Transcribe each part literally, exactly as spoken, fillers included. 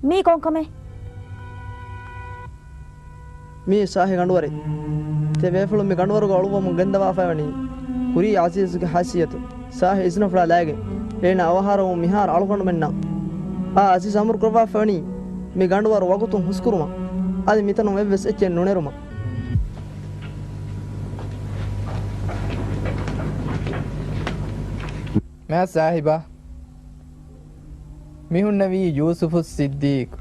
މީ ކޮންކަމެއް؟ މީ ސާހި ގަނޑުވަރެއް. ތިޔަ ބޭފުޅުން މި ގަނޑުވަރުގަ އުޅުއްވަމުން ގެންދަވާފައިވަނީ ކުރީ އަޒީޒުގެ ހައިސިއްޔަތު. ސާހި އިޒުނަފުޅާ ލައިގެން އޭނާ އަވަހާރަވުމުން މިހާރު އަޅުގަނޑުމެންނަށް އާ އަޒީޒް އަމުރު ކުރައްވާފައިވަނީ މި ގަނޑުވަރު ވަގުތުން ހުސްކުރުމަށް. އަދި މިތަނުން އެއްވެސް އެއްޗެއް ނުނެރުމަށް. މާ ސާހިބާ، މި ހުންނެވީ ޔޫސުފު ސިއްދީޤް.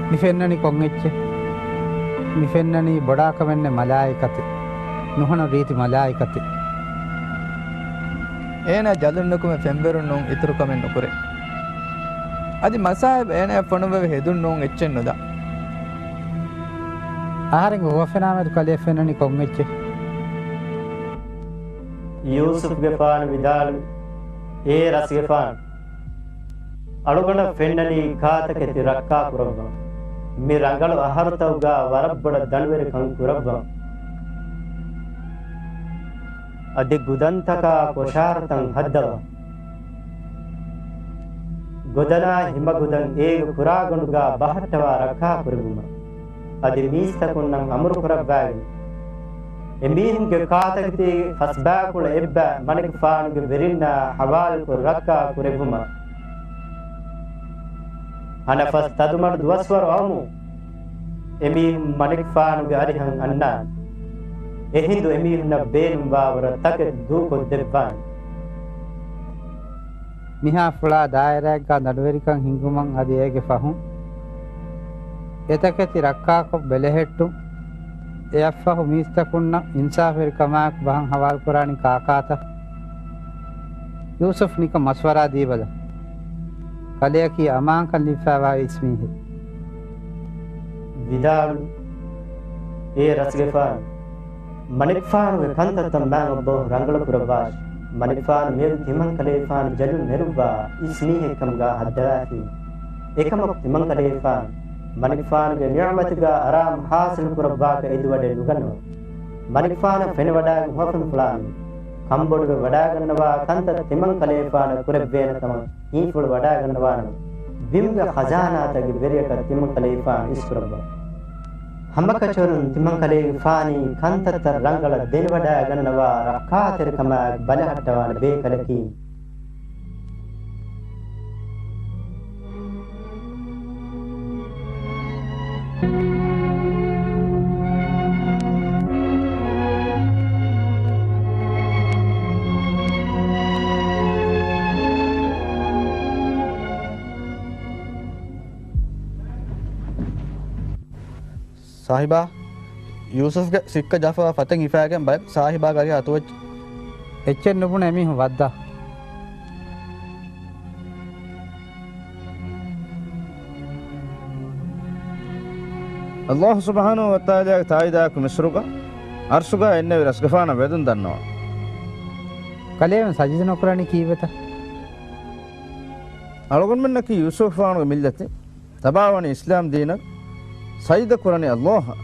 މި ފެންނަނީ ކޮން އެއްޗެއް؟ މި ފެންނަނީ ބޮޑާކަމެއް ނެތް މަލާއިކަތެއް. ނުހަނު ރީތި މަލާއިކަތެއް. އޭނާ ޖަލުން ނުކުމެ ފެންވެރުން ނޫން އިތުރުކަމެއް ނުކުރޭ. އަދި މަސާއިބް އޭނާއަށް ފޮނުއްވެވި ހެދުން ނޫން އެއްޗެއް ނުދާ. އަހަރެންގެ ހުވަފެނާމެދު ކަލޭ ފެންނަނީ ކޮން އެއްޗެއް؟ ޔޫސުފްގެފާނު ވިދާޅުވި، އޭ ރަސްގެފާނު! އަޅުގަނޑަށް ފެންނަނީ ކާތަކެތި ރައްކާ ކުރައްވަން. މި ރަނގަޅު އަހަރުތަކުގަ ވަރަށް ބޮޑަށް ދަނޑުވެރިކަން ކުރައްވަން. އަދި ގުދަންތަކާ ކޮށާރުތައް ހައްދަވަން. ގޮދަނާ ހިމަގުދަން އޭގެ ކުރާގަނޑުގަ ބަހައްޓަވާ ރައްކާ ކުރެއްވުމަށް. އަދި މީސްތަކުންނަށް އަމުރު ކުރައްވައިގެން، އެމީހުންގެ ކާތަކެތީގެ ފަސްބާކޮޅު އެއްބައި މަނިކުފާނުގެ ވެރިންނާ ހަވާލުކޮށް ރައްކާ ކުރެއްވުމަށް. ހަނަފަސް ތަދުމަޑު ދުވަސްވަރު އައުމުން އެމީހުން މަނިކުފާނުގެ އަރިހަށް އަންނާނެ. އެހިނދު އެމީހުންނަށް ބޭނުންވާވަރަށް ތަކެއް ދޫކޮށްދެއްވާނެ. މިހާ ފުޅާ ދާއިރާއެއްގަ ދަނޑުވެރިކަން ހިންގުމަށް އަދި އޭގެ ފަހުން އެތަކެތި ރައްކާކޮށް ބެލެހެއްޓުން. އެއަށްފަހު މީސްތަކުންނަށް އިންސާފުވެރިކަމާއެކު ބަހަށް ހަވާލުކުރާނީ ކާކާތަ؟ ޔޫސުފް ނިކަން މަޝްވަރާ ދީބަލަ. ކަލެއަކީ އަމާންކަން ލިބިފައިވާ އިސް މީހެއް. ވިދާޅު، އޭ ރަސްގެފާނު! މަނިކުފާނުގެ ކަންތައްތައް މާތް އައްލާހު ރަނގަޅު ކުރައްވާށި. މަނިކުފާނު މިއަދު ތިމަންކަލޭގެފާނު ޖަލުން ނެރުއްވާ އިސް މީހެއްކަމުގަ ހައްދަވާފި. އެކަމަކު ތިމަންކަލޭގެފާނު މަނިކުފާނުގެ ނިޢުމަތުގަ އަރާމު ޙާޞިލު ކުރައްވާކަށް އެދިވަޑައެއް ނުގަންނަވާ. މަނިކުފާނަށް ފެނިވަޑައިގެން ހުވަފެންފުޅާ މީހުން ކަންބޮޑުވެވަޑައިގަންނަވާ ކަންތައް ތިމަންކަލޭގެފާނަށް ކުރެއްވޭނެ ކަމަށް ހީފުޅު ވަޑައިގަންނަވާނަމަ، ބިމުގެ ޚަޒާނާތަކުގެ ވެރިޔަކަށް ތިމަންކަލޭގެފާނު އިސްކުރައްވާ. ހަމަކަށަވަރުން ތިމަންކަލޭގެފާނީ ކަންތައްތައް ރަނގަޅަށް ދެނެވަޑައިގަންނަވާ ރައްކާތެރިކަމާއެކު ބަލަހައްޓަވާނެ ބޭކަލަކީ. ސާހިބާ، ޔޫސުފްގެ ސިއްކަ ޖަހާފަ ފަތެއް ހިފައިގެން ބައެއް ސާހިބާގެ އަރިހަށް އަތުވެއްޖެ. އެއްޗެއް ނުބުނެ އެމީހުން ވައްދާ. އައްލާހު ސުބްޙާނަހު ވަތަޢާލާގެ ތާއީދާއެކު މިޞްރުގަ ޢަރްޝުގަ އިންނެވި ރަސްގެފާނަށް ވެދުން ދަންނަވާ. ކަލޭމެން ސަޖިދަ ނުކުރަނީ ކީއްވެތަ؟ އަޅުގަނޑުމެންނަކީ ޔޫސުފްފާނުގެ މިއްލަތެއް. ތަބާވަނީ އިސްލާމް ދީނަށް، ސަޖިދަ ކުރަނީ އައްލާހަށް.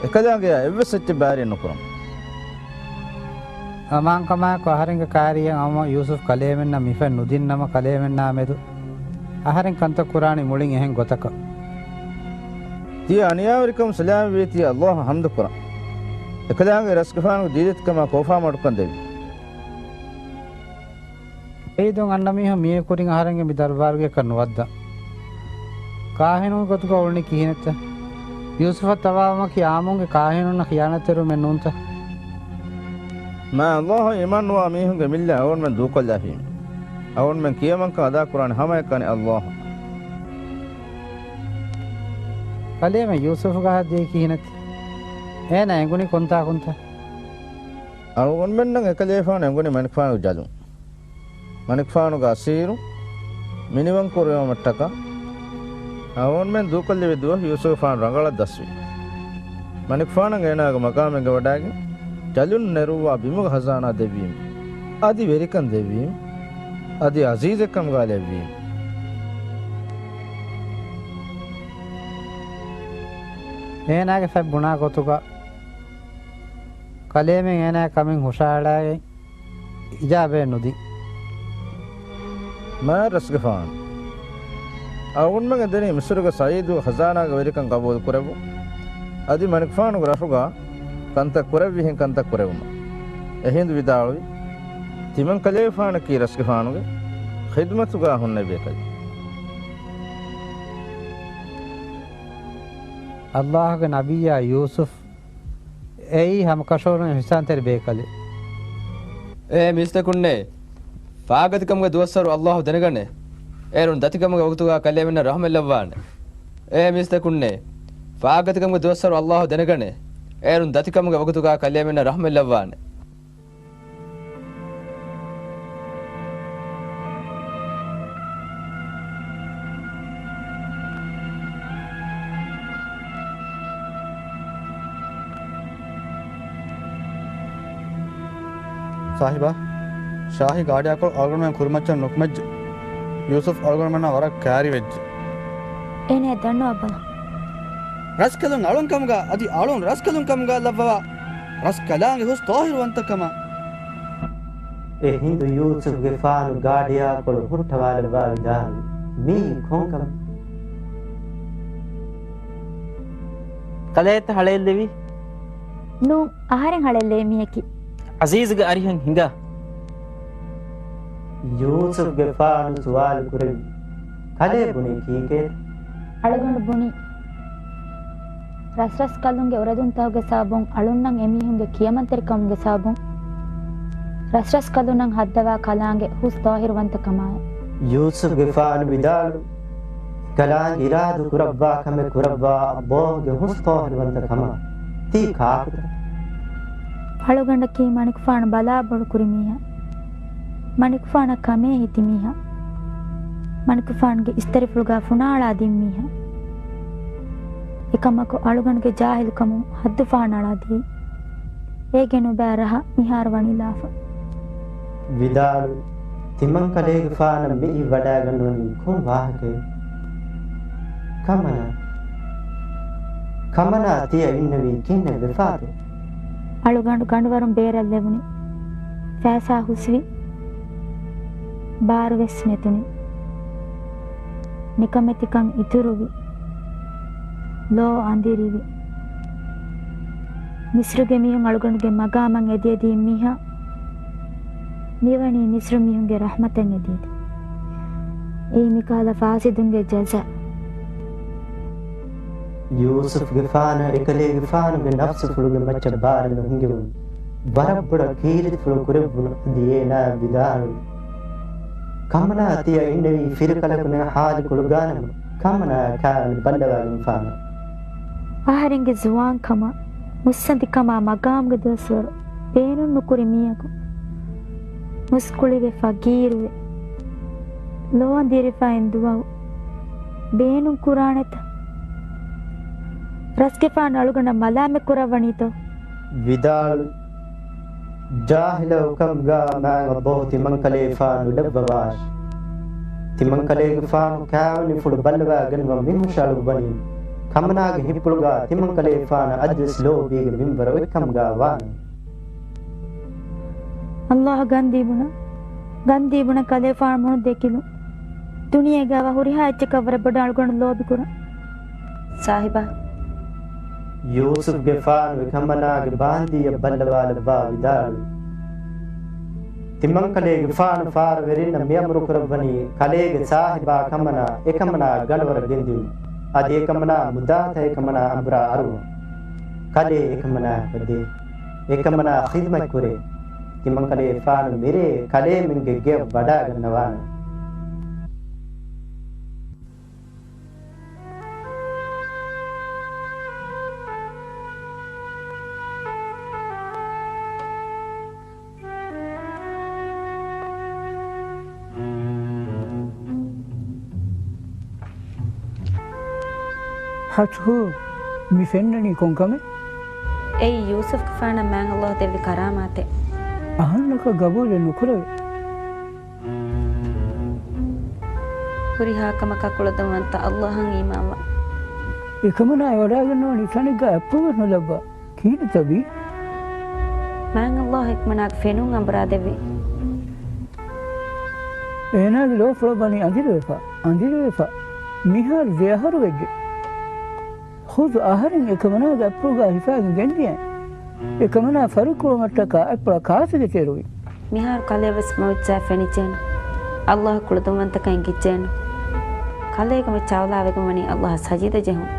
އެކަލާނގެއާ އެއްވެސް އެއްޗެއް ބާރިއެއް ނުކުރަމު. އަމާންކަމާއެކު އަހަރެންގެ ކާރިއަށް އައުމަށް ޔޫސުފް ކަލޭމެންނަށް މިފަތް ނުދިންނަމަ، ކަލޭމެންނާ މެދު އަހަރެން ކަންތައް ކުރާނީ މުޅިން އެހެން ގޮތަކަށް. ތިޔަ އަނިޔާވެރިކަމުން ސަލާމަތްވީ ތިޔަ އައްލާހަށް ޙަމްދު ކުރަން. އެކަލާނގެ ރަސްގެފާނުގެ ދީލަތިކަމާ ކޯފާމަޑުކަން ދެއްވި. އެއީ ދުން އަންނަ މީހުން މިއިރު ކުރިން އަހަރެންގެ މި ދަރުބާރުގައި ކަން ނުވައްދާ. ކާހިނުންގެ ގޮތުގަ އުޅުނީ ކިހިނެއްތަ؟ ޔޫސުފަށް ތަބާވުމަކީ އާއްމުންގެ ކާހިނުންނަށް ޚިޔާނާތްތެރިވުމެއް ނޫންތަ؟ މާތް އައްލާހަށް އީމާންނުވާ މީހުންގެ މިއްލަތް އަޅުގަނޑުމެން ދޫކޮށްލާފީމެ. އަޅުގަނޑުމެން ކިޔަމަންކަން އަދާކުރާނެ ހަމައެކަނި އައްލާހަށް. ކަލޭމެން ޔޫސުފުގެ އަހަށް ދިޔައީ ކިހިނެއްތަ؟ އޭނާ އެނގުނީ ކޮންތާކުންތަ؟ އަޅުގަނޑުމެންނަށް އެކަލޭފާނު އެނގުނީ މަނިކުފާނުގެ ޖަލުން. މަނިކުފާނުގެ އަސީރު މިނިވަންކުރެވުމަށްޓަކާ، އަޅުގަނޑުމެން ދޫކޮށްލެވި ދުވަހު ޔޫސުފާނު ރަނގަޅަށް ދަސްވި. މަނިކުފާނަށް އޭނާގެ މަގާމެއް އެނގިވަޑައިގެން، ޖަލުން ނެރުއްވާ ބިމުގެ ޚަޒާނާ ދެއްވީމެ. އަދި ވެރިކަން ދެއްވީމެ. އަދި އަޒީޒެއްކަމުގަ ލެއްވީމެ. އޭނާގެ ފަތް ބުނާ ގޮތުގަ ކަލޭމެން އޭނާގެ ކަމެއް ހުށަހަޅައިގެން އިޖާބައެއް ނުދީ. މާތް ރަސްގެފާނު، އަޅުގަނޑުމެން ދެނީ މިސުރުގެ ސައީދުގެ ޚަޒާނާގެ ވެރިކަން ގަބޫލު ކުރެއްވުން. އަދި މަނިކުފާނުގެ ރަށުގަ ކަންތައް ކުރެއްވިހެން ކަންތައް ކުރެއްވުމަށް. އެހިނދު ވިދާޅުވި، ތިމަން ކަލޭފާނަކީ ރަސްގެފާނުގެ ޚިދުމަތުގަ ހުންނެވި ބޭކަލެއް. އައްލާހުގެ ނަބިއްޔާ ޔޫސުފް އެއީ ހަމަކަށަވަރުން އިޙްސާންތެރި ބޭކަލެއް. އޭ މީސްތަކުންނޭ! ފާގަތިކަމުގެ ދުވަސްވަރު އައްލާހު ދެނެގަނޭ. އޭރުން ދަތިކަމުގެ ވަގުތުގަ ކަލޭމެންނަށް ރަޙްމަތްލައްވާނެ. އޭ މީސްތަކުންނޭ! ފާގަތިކަމުގެ ދުވަސްވަރު އައްލާހު ދެނެގަނޭ. އޭރުން ދަތިކަމުގެ ވަގުތުގަ ކަލޭމެންނަށް ރަޙްމަތްލައްވާނެ. ސާހިބާ، ޝާހީ ގާޑިއާކޮޅު އަޅުގަނޑުމެން ކުރިމައްޗަށް ނުކުމެއްޖެ. ޔޫސުފް އަޅުގަނޑުމެންނާ ވަރަށް ކައިރިވެއްޖެ. އޭނައަށް ދަންނަވާ ބަލަ. ރަސްކަލުން އަޅުން ކަމުގަ އަދި އަޅުން ރަސްކަލުން ކަމުގަ ލައްވަވާ ރަސްކަލާނގެ ހުސް ޠާހިރުވަންތަކަމާ. އެ ހިނދު ޔޫސުފްގެފާނު ގާޑިއާކޮޅު ހުއްޓަވާލައްވާ ވިދާޅުވި، މީ ކޮންކަމެއް؟ ކަލޭތަ ހަޅޭއްލެވީ؟ ނޫން، އަހަރެން ހަޅޭއްލެވޭ މީހަކީ. އަޒީޒްގެ އަރިހަށް ހިނގާ. ޔޫސުފްގެފާނު ސުވާލު ކުރެއްވި، ކަލޭ ބުނީ ކީކޭ؟ އަޅުގަނޑު ބުނީ، ރަސްރަސްކަލުންގެ އުރެދުންތަކުގެ ސަބަބުން އަޅުންނަށް އެމީހުންގެ ކިޔަމަންތެރިކަމުގެ ސަބަބުން ރަސްރަސްކަލުންނަށް ހައްދަވާ ކަލާނގެ ހުސް ޠާހިރުވަންތަކަމާއި. ޔޫސުފްގެފާނު ވިދާޅު، ކަލާނގެ އިރާދަ ކުރައްވާ ކަމެއް ކުރައްވާ އައްލާހުގެ ހުސް ޠާހިރުވަންތަ ކަމާ. ތީ ކާކުތަ؟ އަޅުގަނޑަކީ މަނިކުފާނު ބަލާ ބޮޑު ކުރި މީހާ. މަނިކުފާނަށް ކަމޭ ހިތި މީހާ. މަނިކުފާނުގެ އިސްތަށިފުޅުގަ ފުނާޅާ ދިން މީހާ. އެކަމަކު އަޅުގަނޑުގެ ޖާހިލުކަމުން ހައްދު ފަހަނަޅާ ދިޔައީ. އޭގެ ނުބައި ރަހަ މިހާރު ވަނީ ލާފަ. ވިދާޅު، ތިމަންކަލޭގެފާނަށް މިއީ ވަޑައިގަންނަވަނީ ކޮން ވާހަކައެއް؟ ކަމަނާ، ކަމަނާ ތިޔަ އިންނެވީ ކިހިނެއް ވެފާތޯ؟ އަޅުގަނޑު ގަނޑުވަރުން ބޭރަށް ލެވުނީ. ފައިސާ ހުސްވި، ބާރުވެސް ނެތުނީ. ނިކަމެތިކަން އިތުރުވި. ލޯ އަނދިރިވި. މިސްރުގެ މީހުން އަޅުގަނޑުގެ މަގާމަށް އެދިއެދި މީހާ، މިވަނީ މިސްރު މީހުންގެ ރަޙްމަތަށް އެދިއެދި. އެއީ މިކަހަލަ ފާސިދުންގެ ޖަޒާ. ޔޫސުފްގެފާނަށް އެކަލޭގެފާނުގެ ނަފްސުފުޅުގެ މައްޗަށް ބާރެއް ނުހިނގެވުނު. ވަރަށް ބޮޑަށް ކީރިތިފުޅު ކުރެއްވުނު. އަދި އޭނާ ވިދާޅުވި، ކަމަނާ ތިޔަ އިންނެވީ ފިރިކަލަކު ނެތް ހާލު ކުޅުގާނަމުން. ކަމަނާ ކާވެނި ބައްލަވާގެންފާނަ. އަހަރެންގެ ޒުވާންކަމާ، މުއްސަނދިކަމާ މަގާމުގެ ދުވަސްވަރު ބޭނުން ނުކުރި މީހަކު. މުސްކުޅިވެ ފަގީރުވެ، ލޯ އަނދިރިފައިން ދުވަހު ބޭނުން ކުރާނެތަ؟ ރަސްގެފާނު އަޅުގަނޑަށް މަލާމަތް ކުރައްވަނީތޯ؟ ވިދާޅު، ޖާހިލަކު ކަމުގަ މާތް އައްލާހު ތިމަންކަލޭފާނު ލައްވަވާށި. ތިމަންކަލޭގެފާނު ކާވެނިފުޅު ބައްލަވާގެންވަން މިހުށައަޅުއްވަނީ ކަމަނާގެ ހިތްޕުޅުގަ ތިމަންކަލޭފާނަށް އަދިވެސް ލޯބީގެ މިންވަރު އޮތްކަމުގަ ވާނަމަ. އައްލާހަށް ގަންދީ ބުނަން، ގަންދީ ބުނަން ކަލޭފާނު މޫނު ދެކިލުން. ދުނިޔޭގައިވާ ހުރިހާ އެއްޗަކަށްވުރެ ބޮޑަށް އަޅުގަނޑު ލޯބިކުރަން. ސާހިބާ. ޔޫސުފްގެފާނު އެކަމަނާގެ ބާންދީއަށް ބައްލަވާލައްވާ ވިދާޅުވި، ތިމަންކަލޭގެފާނު ފާރުވެރިންނަށް މިއަމުރު ކުރައްވަނީ ކަލޭގެ ސާހިބާ ކަމަނާ އެކަމަނާ ގަނޑުވަރަށް ގެންދިއުން. އަދި އެކަމަނާ މުދާތައް އެކަމަނާ އަނބުރާ އަރުވަން. ކަލޭ އެކަމަނާއަކަށް ދޭ. އެކަމަނާ ޚިދުމަތް ކުރޭ. ތިމަންކަލޭފާނު މިރޭ ކަލޭމެންގެ ގެއަށް ވަޑާގަންނަވާނެ. ފަތްޙު، މި ފެންނަނީ ކޮންކަމެއް؟ އެއީ ޔޫސުފްގެފާނަށް މާތް އައްލާހު ދެއްވި ކަރާމާތެއް. އަހަންނަކަށް ގަބޫލެއް ނުކުރެވޭ. ހުރިހާ ކަމަކަށް ކުޅަދުންވަންތަ އައްލާހަށް އީމާންވާ. އެކަމަނާ ވަޑާގަންނަވަނީ ތަނެއްގަ އަތްޕުޅުވެސް ނުލައްވާ. ކިހިނެއްތަ ބީ؟ މާތް ﷲ އެކަމަނާގެ ފެނުން އަނބުރާ ދެއްވި. އޭނާގެ ލޯފުޅަށް ވަނީ އަނދިރިވެފަ، އަނދިރިވެފަ. މިހާރު ދެ އަހަރު ވެއްޖެ. ޚުދު އަހަރެން އެކަމަނާގެ އަތްޕުޅުގަ ހިފާގެން ގެންދިޔައިން. އެކަމަނާ ފަރުކުޅުމަށްޓަކާ އަތްޕުޅަށް ކާސިގެ ތެރުވި. މިހާރު ކަލޭ ވެސް މައުޖާ ފެނިއްޖެނު. ﷲ ކުޅަދުންވަންތަކަށް އެނގިއްޖެނު. ކަލޭގެ މައްޗަށް އައުލާވެގެން ވަނީ ﷲ އަށް ސަޖިދަ ޖެހުން.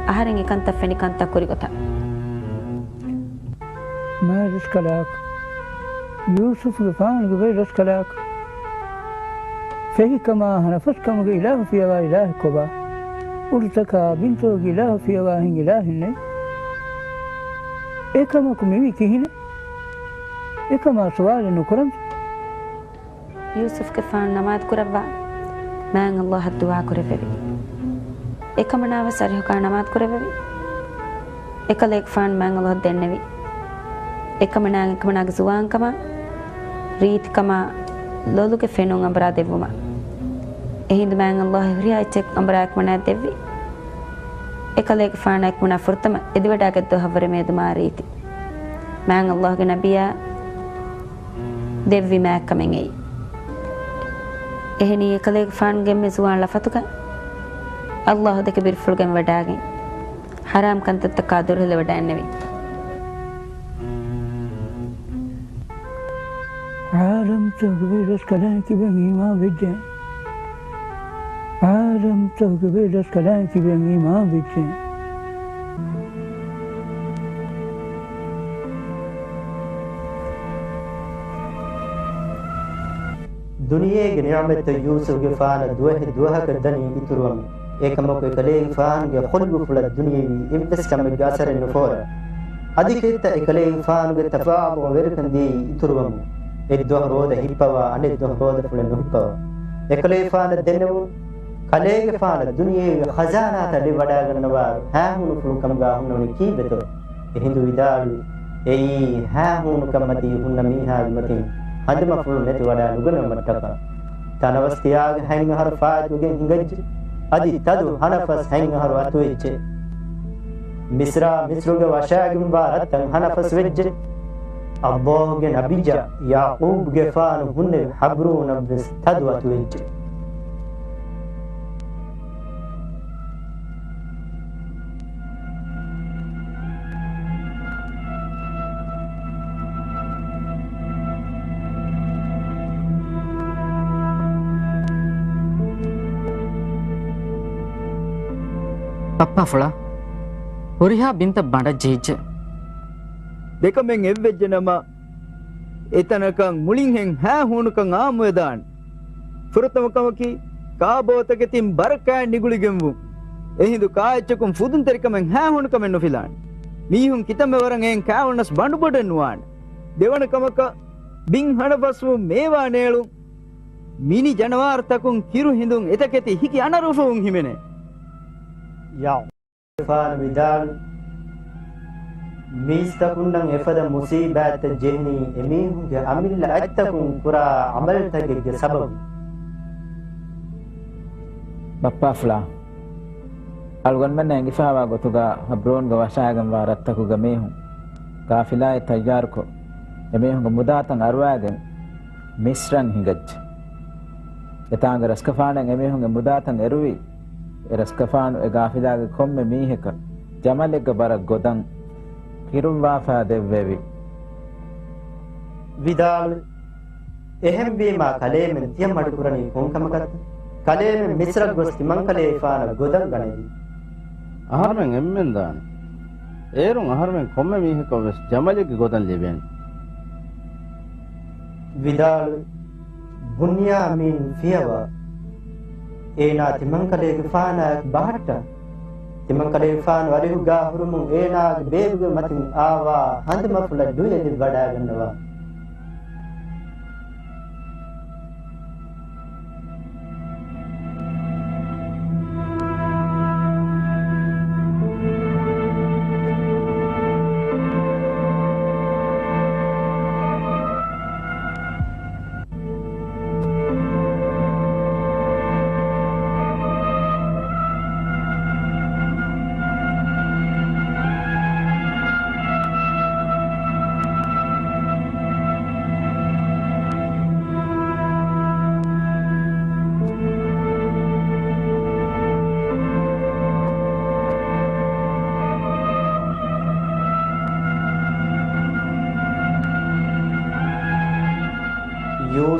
އަހަރެން އެކަންތައް ފެނި ކަންތައް ކުރި ގޮތަށް. މާ ރަސްކަލާކޮ. ޔޫސުފުގެފާނުގެ ބައި ރަސްކަލާކޮ. ފެހިކަމާ ހަނަފަސްކަމުގެ އިލާހު ފިޔަވާ އިލާހެއްކޮބާ؟ އުޑުތަކާ ބިންތަކުގެ އިލާހު ފިޔަވާހެން އިލާހެއްނެތް. އެކަމަކު މިވީ ކިހިނެއް؟ އެކަމާ ސުވާލެއް ނުކުރަންތަ؟ ޔޫސުފްގެފާނު ނަމާދު ކުރައްވާ މާތް ﷲ އަށް ދުޢާ ކުރެއްވެވި. އެކަމަނާ ވެސް އަރިހަކާ ނަމާދު ކުރެއްވެވި. އެކަލޭގެފާނު މާތް ﷲ އަށް ދެންނެވި. އެކަމަނާ، އެކަމަނާގެ ޒުވާންކަމާ، ރީތިކަމާ، ލޮލުގެ ފެނުން އަނބުރާ ދެއްވުމަށް. އެހިނދު މާތް ﷲ ހުރިހާ އެއްޗެއް އަނބުރާ އެކަމަނާއަށް ދެއްވި. އެކަލޭގެފާނާ އެކަމަނާ ފުރަތަމަ އެދިވަޑާގަތް ދުވަހަށްވުރެ މިއަދު މާ ރީތި. މާތް ﷲ ގެ ނަބިއްޔާ ދެއްވި މާތްކަމެއް އެއީ. އެހެނީ އެކަލޭގެފާނުގެ އެންމެ ޒުވާން ލަފަތުގަ ﷲ ދެކެ ބިރުފުޅުގައި ވަޑާގެން، ޙަރާމް ކަންތައްތަކާ ދުރުހެލިވަޑައިގެންނެވި. ޢާލަމްތަކުގެ ބައި ރަސްކަލާނގެ ކިބައިން އީމާން ވެއްޖެ. ޢާލަމްތަކުގެ ބައި ރަސްކަލާނގެ ކިބައިން އީމާން ވެއްޖެ. ދުނިޔޭގެ ނިޢުމަތްތައް ޔޫސުފްގެފާނަށް ދުވަހެއް ދުވަހަކަށް ދަނީ އިތުރުވަމުން. އެކަމަކު އެކަލޭގެފާނުގެ ޤަލްބުފުޅަށް ދުނިޔެވީ އެއްވެސް ކަމެއްގެ އަސަރެއް ނުފޯރާ. އަދި ކެތްތަ އެކަލޭގެފާނުގެ ތަފާޟުވެރިކަން ދިޔައީ އިތުރުވަމުން. އެއްދުވަހު ރޯދަ ހިއްޕަވާ، އަނެއްދުވަހު ރޯދަފުޅެއް ނުހިއްޕަވާ. އެކަލޭގެފާނަށް ދެންނެވުނު، ކަލޭގެފާނަށް ދުނިޔެވީ ޚަޒާނާތައް ލިބިވަޑާގަންނަވާ ހައިހޫނުފުޅު ކަމުގަ ހުންނަވަނީ ކީއްވެތޯ؟ އެހިނދު ވިދާޅުވި، އެއީ ހައިހޫނުކަންމަތީ ހުންނަ މީހާގެ މަތިން ހަނދުމަފުޅު ނެތިވަޑައި ނުގަނެވުމަށްޓަކާ. ތަނަވަސް ތިޔާގެ ހަތް އަހަރު ފާއިތުވެގެން ހިނގައްޖެ. އަދި ތަދު ހަނަފަސް ހަތް އަހަރު އަތުވެއްޖެ. މިސްރާ މިސްރުގެ ވަށާގެންވާ ރަށްތައް ހަނަފަސް ވެއްޖެ. ﷲ ގެ ނަބިއްޔާ ޔަޢުޤޫބުގެފާނު ހުންނެވި ޙަބްރޫނަށްވެސް ތަދު އަތުވެއްޖެ. ބައްޕާފުޅާ، ހުރިހާ ބިންތައް ބަނޑަށް ޖެހިއްޖެ. ދެކަމެއް އެއްވެއްޖެ ނަމަ، އެތަނަކަށް މުޅިންހެން ހައިހޫނުކަން އާއްމުވެދާނެ. ފުރަތަމަ ކަމަކީ، ކާބޯތަކެތިން ބަރަކާތް ނިގުޅިގެންވުން. އެހިނދު ކާއެއްޗަކުން ފުދުންތެރިކަމެއް ހައިހޫނުކަމެއް ނުފިލާނެ. މީހުން ކިތަންމެ ވަރަށް އެއިން ކާވަންނަސް ބަނޑުބޮޑެއް ނުވާނެ. ދެވަނަ ކަމަކަށް، ބިން ހަނަފަސްވުން މޭވާ ނޭޅުން. މިނި ޖަނަވާރުތަކުން ކިރު ހިނދުން އެތަކެތި ހިކި އަނަރޫފަވުން ހިމެނޭ. ޔާ. ފާނު ވިދާޅު، މީސްތަކުންނަށް އެފަދަ މުސީބާތްތައް ޖެހެނީ އެމީހުންގެ އަމިއްލަ އަތްތަކުން ކުރާ ޢަމަލްތަކެއްގެ ސަބަބުން. ބައްޕާފުޅާ، އަޅުގަނޑުމެންނަށް އެނގިފާވާ ގޮތުގަ ޙަބްރޫންގެ ވަށާގެންވާ ރަށްތަކުގެ މީހުން ޤާފިލާއެއް ތައްޔާރުކޮށް، އެމީހުންގެ މުދާތައް އަރުވާގެން މިޞްރަށް ހިނގައްޖެ. އެތާނގެ ރަސްގަފާނަށް އެމީހުންގެ މުދާތައް އެރުވި، އެ ރަސްގަފާނު އެ ޤާފިލާގެ ކޮންމެ މީހަކަށް ޖަމަލެއްގެ ބަރަށް ގޮދަން ކިރުއްވާފަ ދެއްވެވި. ވިދާޅުވި، އެހެންވީމާ ކަލޭމެން ތިޔަ މަޑުކުރަނީ ކޮންކަމަކަށްތަ؟ ކަލޭމެން މިޞްރަށް ގޮސް ތިމަންކަލޭގެފާނަށް ގޮދަން ގަނެވި. އަހަރުމެން އެންމެން ދާނެ. އޭރުން އަހަރުމެން ކޮންމެ މީހަކަށް ވެސް ޖަމަލެއްގެ ގޮދަން ލިބޭނެ. ވިދާޅުވި، ބުންޔާމީން ފިޔަވާ. އޭނާ ތިމަންކަލޭގެފާނާއެކު ބަހައްޓާ. ތިމަންކަލޭގެފާނު އަރިހުގާ ހުރުމުން އޭނާގެ ބޭބުގެ މަތިން އާވާ ހަނދުމަފުޅަށް ލުޔެލި ވަޑާގަންނަވާ.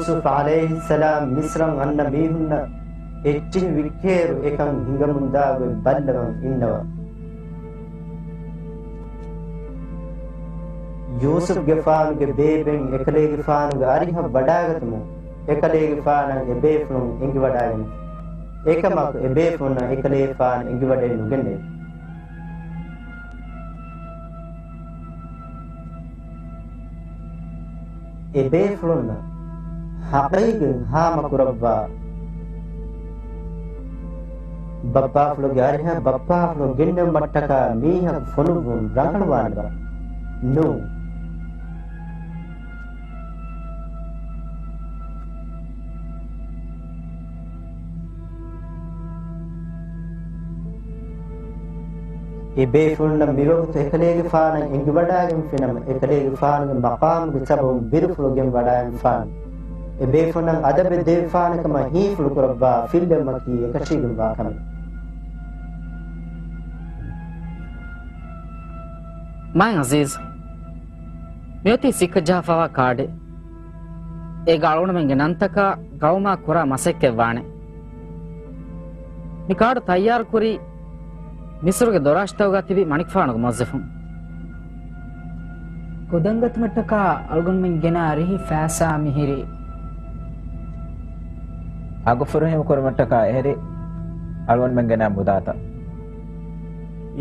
ޔޫސުފް ޢަލައިހިއްސަލާމް މިޞްރަށް އަންނަ މީހުންނަށް އެއްޗިހި ވިއްކޭއިރު އެކަން ހިނގަމުންދާ ގޮތް ބައްލަވަން އިންނަވާ. ޔޫސުފްގެފާނުގެ ބޭބެން އެކަލޭގެފާނުގެ އަރިހަށް ވަޑާގަތުމުން އެކަލޭގެފާނަށް އެބޭފުޅުން އެނގިވަޑާގެންފި. އެކަމަކު އެބޭފުޅުންނަށް އެކަލޭގެފާނު އެނގިވަޑައެއް ނުގެންނެވި. އެބޭފުޅުންނަށް ހަޤީގަތް ހާމަކުރައްވާ، ބައްޕާފުޅުގެ އަރިހަށް ބައްޕާފުޅު ގެންނެވުމަށްޓަކާ މީހަކު ފޮނުއްވުން ރަނގަޅުވާނެބާ؟ ނޫން. އެބޭފުޅުންނަށް މިވަގުތު އެކަލޭގެފާނަށް އެނގިވަޑާގެންފިނަމަ، އެކަލޭގެފާނުގެ މަޤާމުގެ ސަބަބުން ބިރުފުޅު ގެންވަޑާގެންފާނެ. އެބޭފުޅުންނަށް އަދަބެއް ދެވިފާނެކަމަށް ހީފުޅުކުރައްވާ ފިއްލެވުމަކީ އެކަށީގެންވާ ކަމެއް. މާތް އަޒީޒް، މިއޮތީ ސިއްކަ ޖަހާފައިވާ ކާޑެއް. އޭގަ އަޅުގަނޑުމެންގެ ނަންތަކާ ގައުމާ ކުރާ މަސައްކަތްވާނެ. މި ކާޑު ތައްޔާރުކުރީ މިސްރުގެ ދޮރާށިތަކުގަ ތިބި މަނިކުފާނުގެ މުވައްޒަފުން. ގޮދަންގަތުމަށްޓަކާ އަޅުގަނޑުމެން ގެނަ އަރިހި ފައިސާ މިހިރީ. އަގު ފުރިހަމަ ކުރުމަށްޓަކާ އެހެރީ އަޅުގަނޑުމެން ގެނަ މުދާތައް.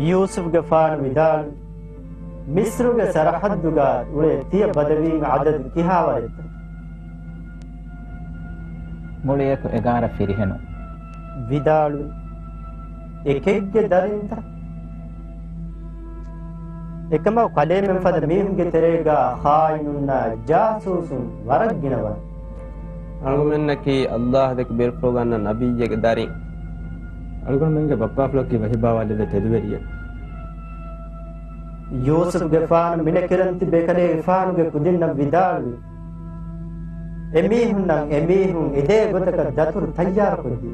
ޔޫސުފްގެފާނު ވިދާޅުވި، މިސްރުގެ ސަރަޙައްދުގަ އުޅޭ ތިޔަ ބަދަވީން އަދަދު ކިހާވަރެއްތަ؟ މުޅިއެކު އެގާރަ ފިރިހެނުން. ވިދާޅުވި، އެކެއްގެ ދަރިންތަ؟ އެކަމަކު ކަލޭމެން ފަދަ މީހުންގެ ތެރޭގަ ޚާއިނުންނާ ޖާސޫސުން ވަރަށް ގިނަވާނެ. އަޅުގަނޑުމެންނަކީ ﷲ ދެކެ ބިރުފުޅުގަ އަންނަ ނަބިއްޔެއްގެ ދަރިން. އަޅުގަނޑުމެންގެ ބައްޕާފުޅަކީ ވަޙީ ބާވާލެއްވި ތެދުވެރިއެއް. ޔޫސުފްގެފާނު މިނެކިރަން ތިބި އެކަލޭގެފާނުގެ ކުދިންނަށް ވިދާޅުވި، އެމީހުންނަށް އެމީހުން އެދޭ ގޮތަކަށް ދަތުރު ތައްޔާރުކޮށްދީ.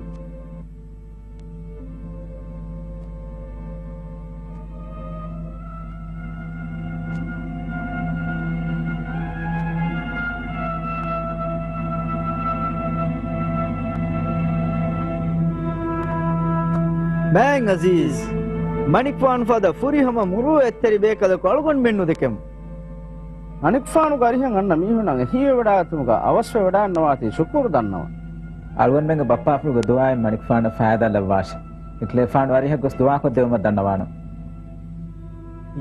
މާތް އަޒީޒް، މަނިކުފާނު ފަދަ ފުރިހަމަ މުރުއުވަތްތެރި ބޭކަލަކު އަޅުގަނޑުމެން ނުދެކެމު. މަނިކުފާނުގެ އަރިހަށް އަންނަ މީހުންނަށް އެހީވެވަޑާގަތުމުގަ އަވަސްވެވަޑާންނަވާތީ ޝުކުރު ދަންނަވަން. އަޅުގަނޑުމެންގެ ބައްޕާފުޅުގެ ދުޢާއިން މަނިކުފާނަށް ފައިދާ ލައްވާށި. އެކަލޭފާނު އަރިހަށް ގޮސް ދުޢާކޮށްދެވުމަށް ދަންނަވާނަން.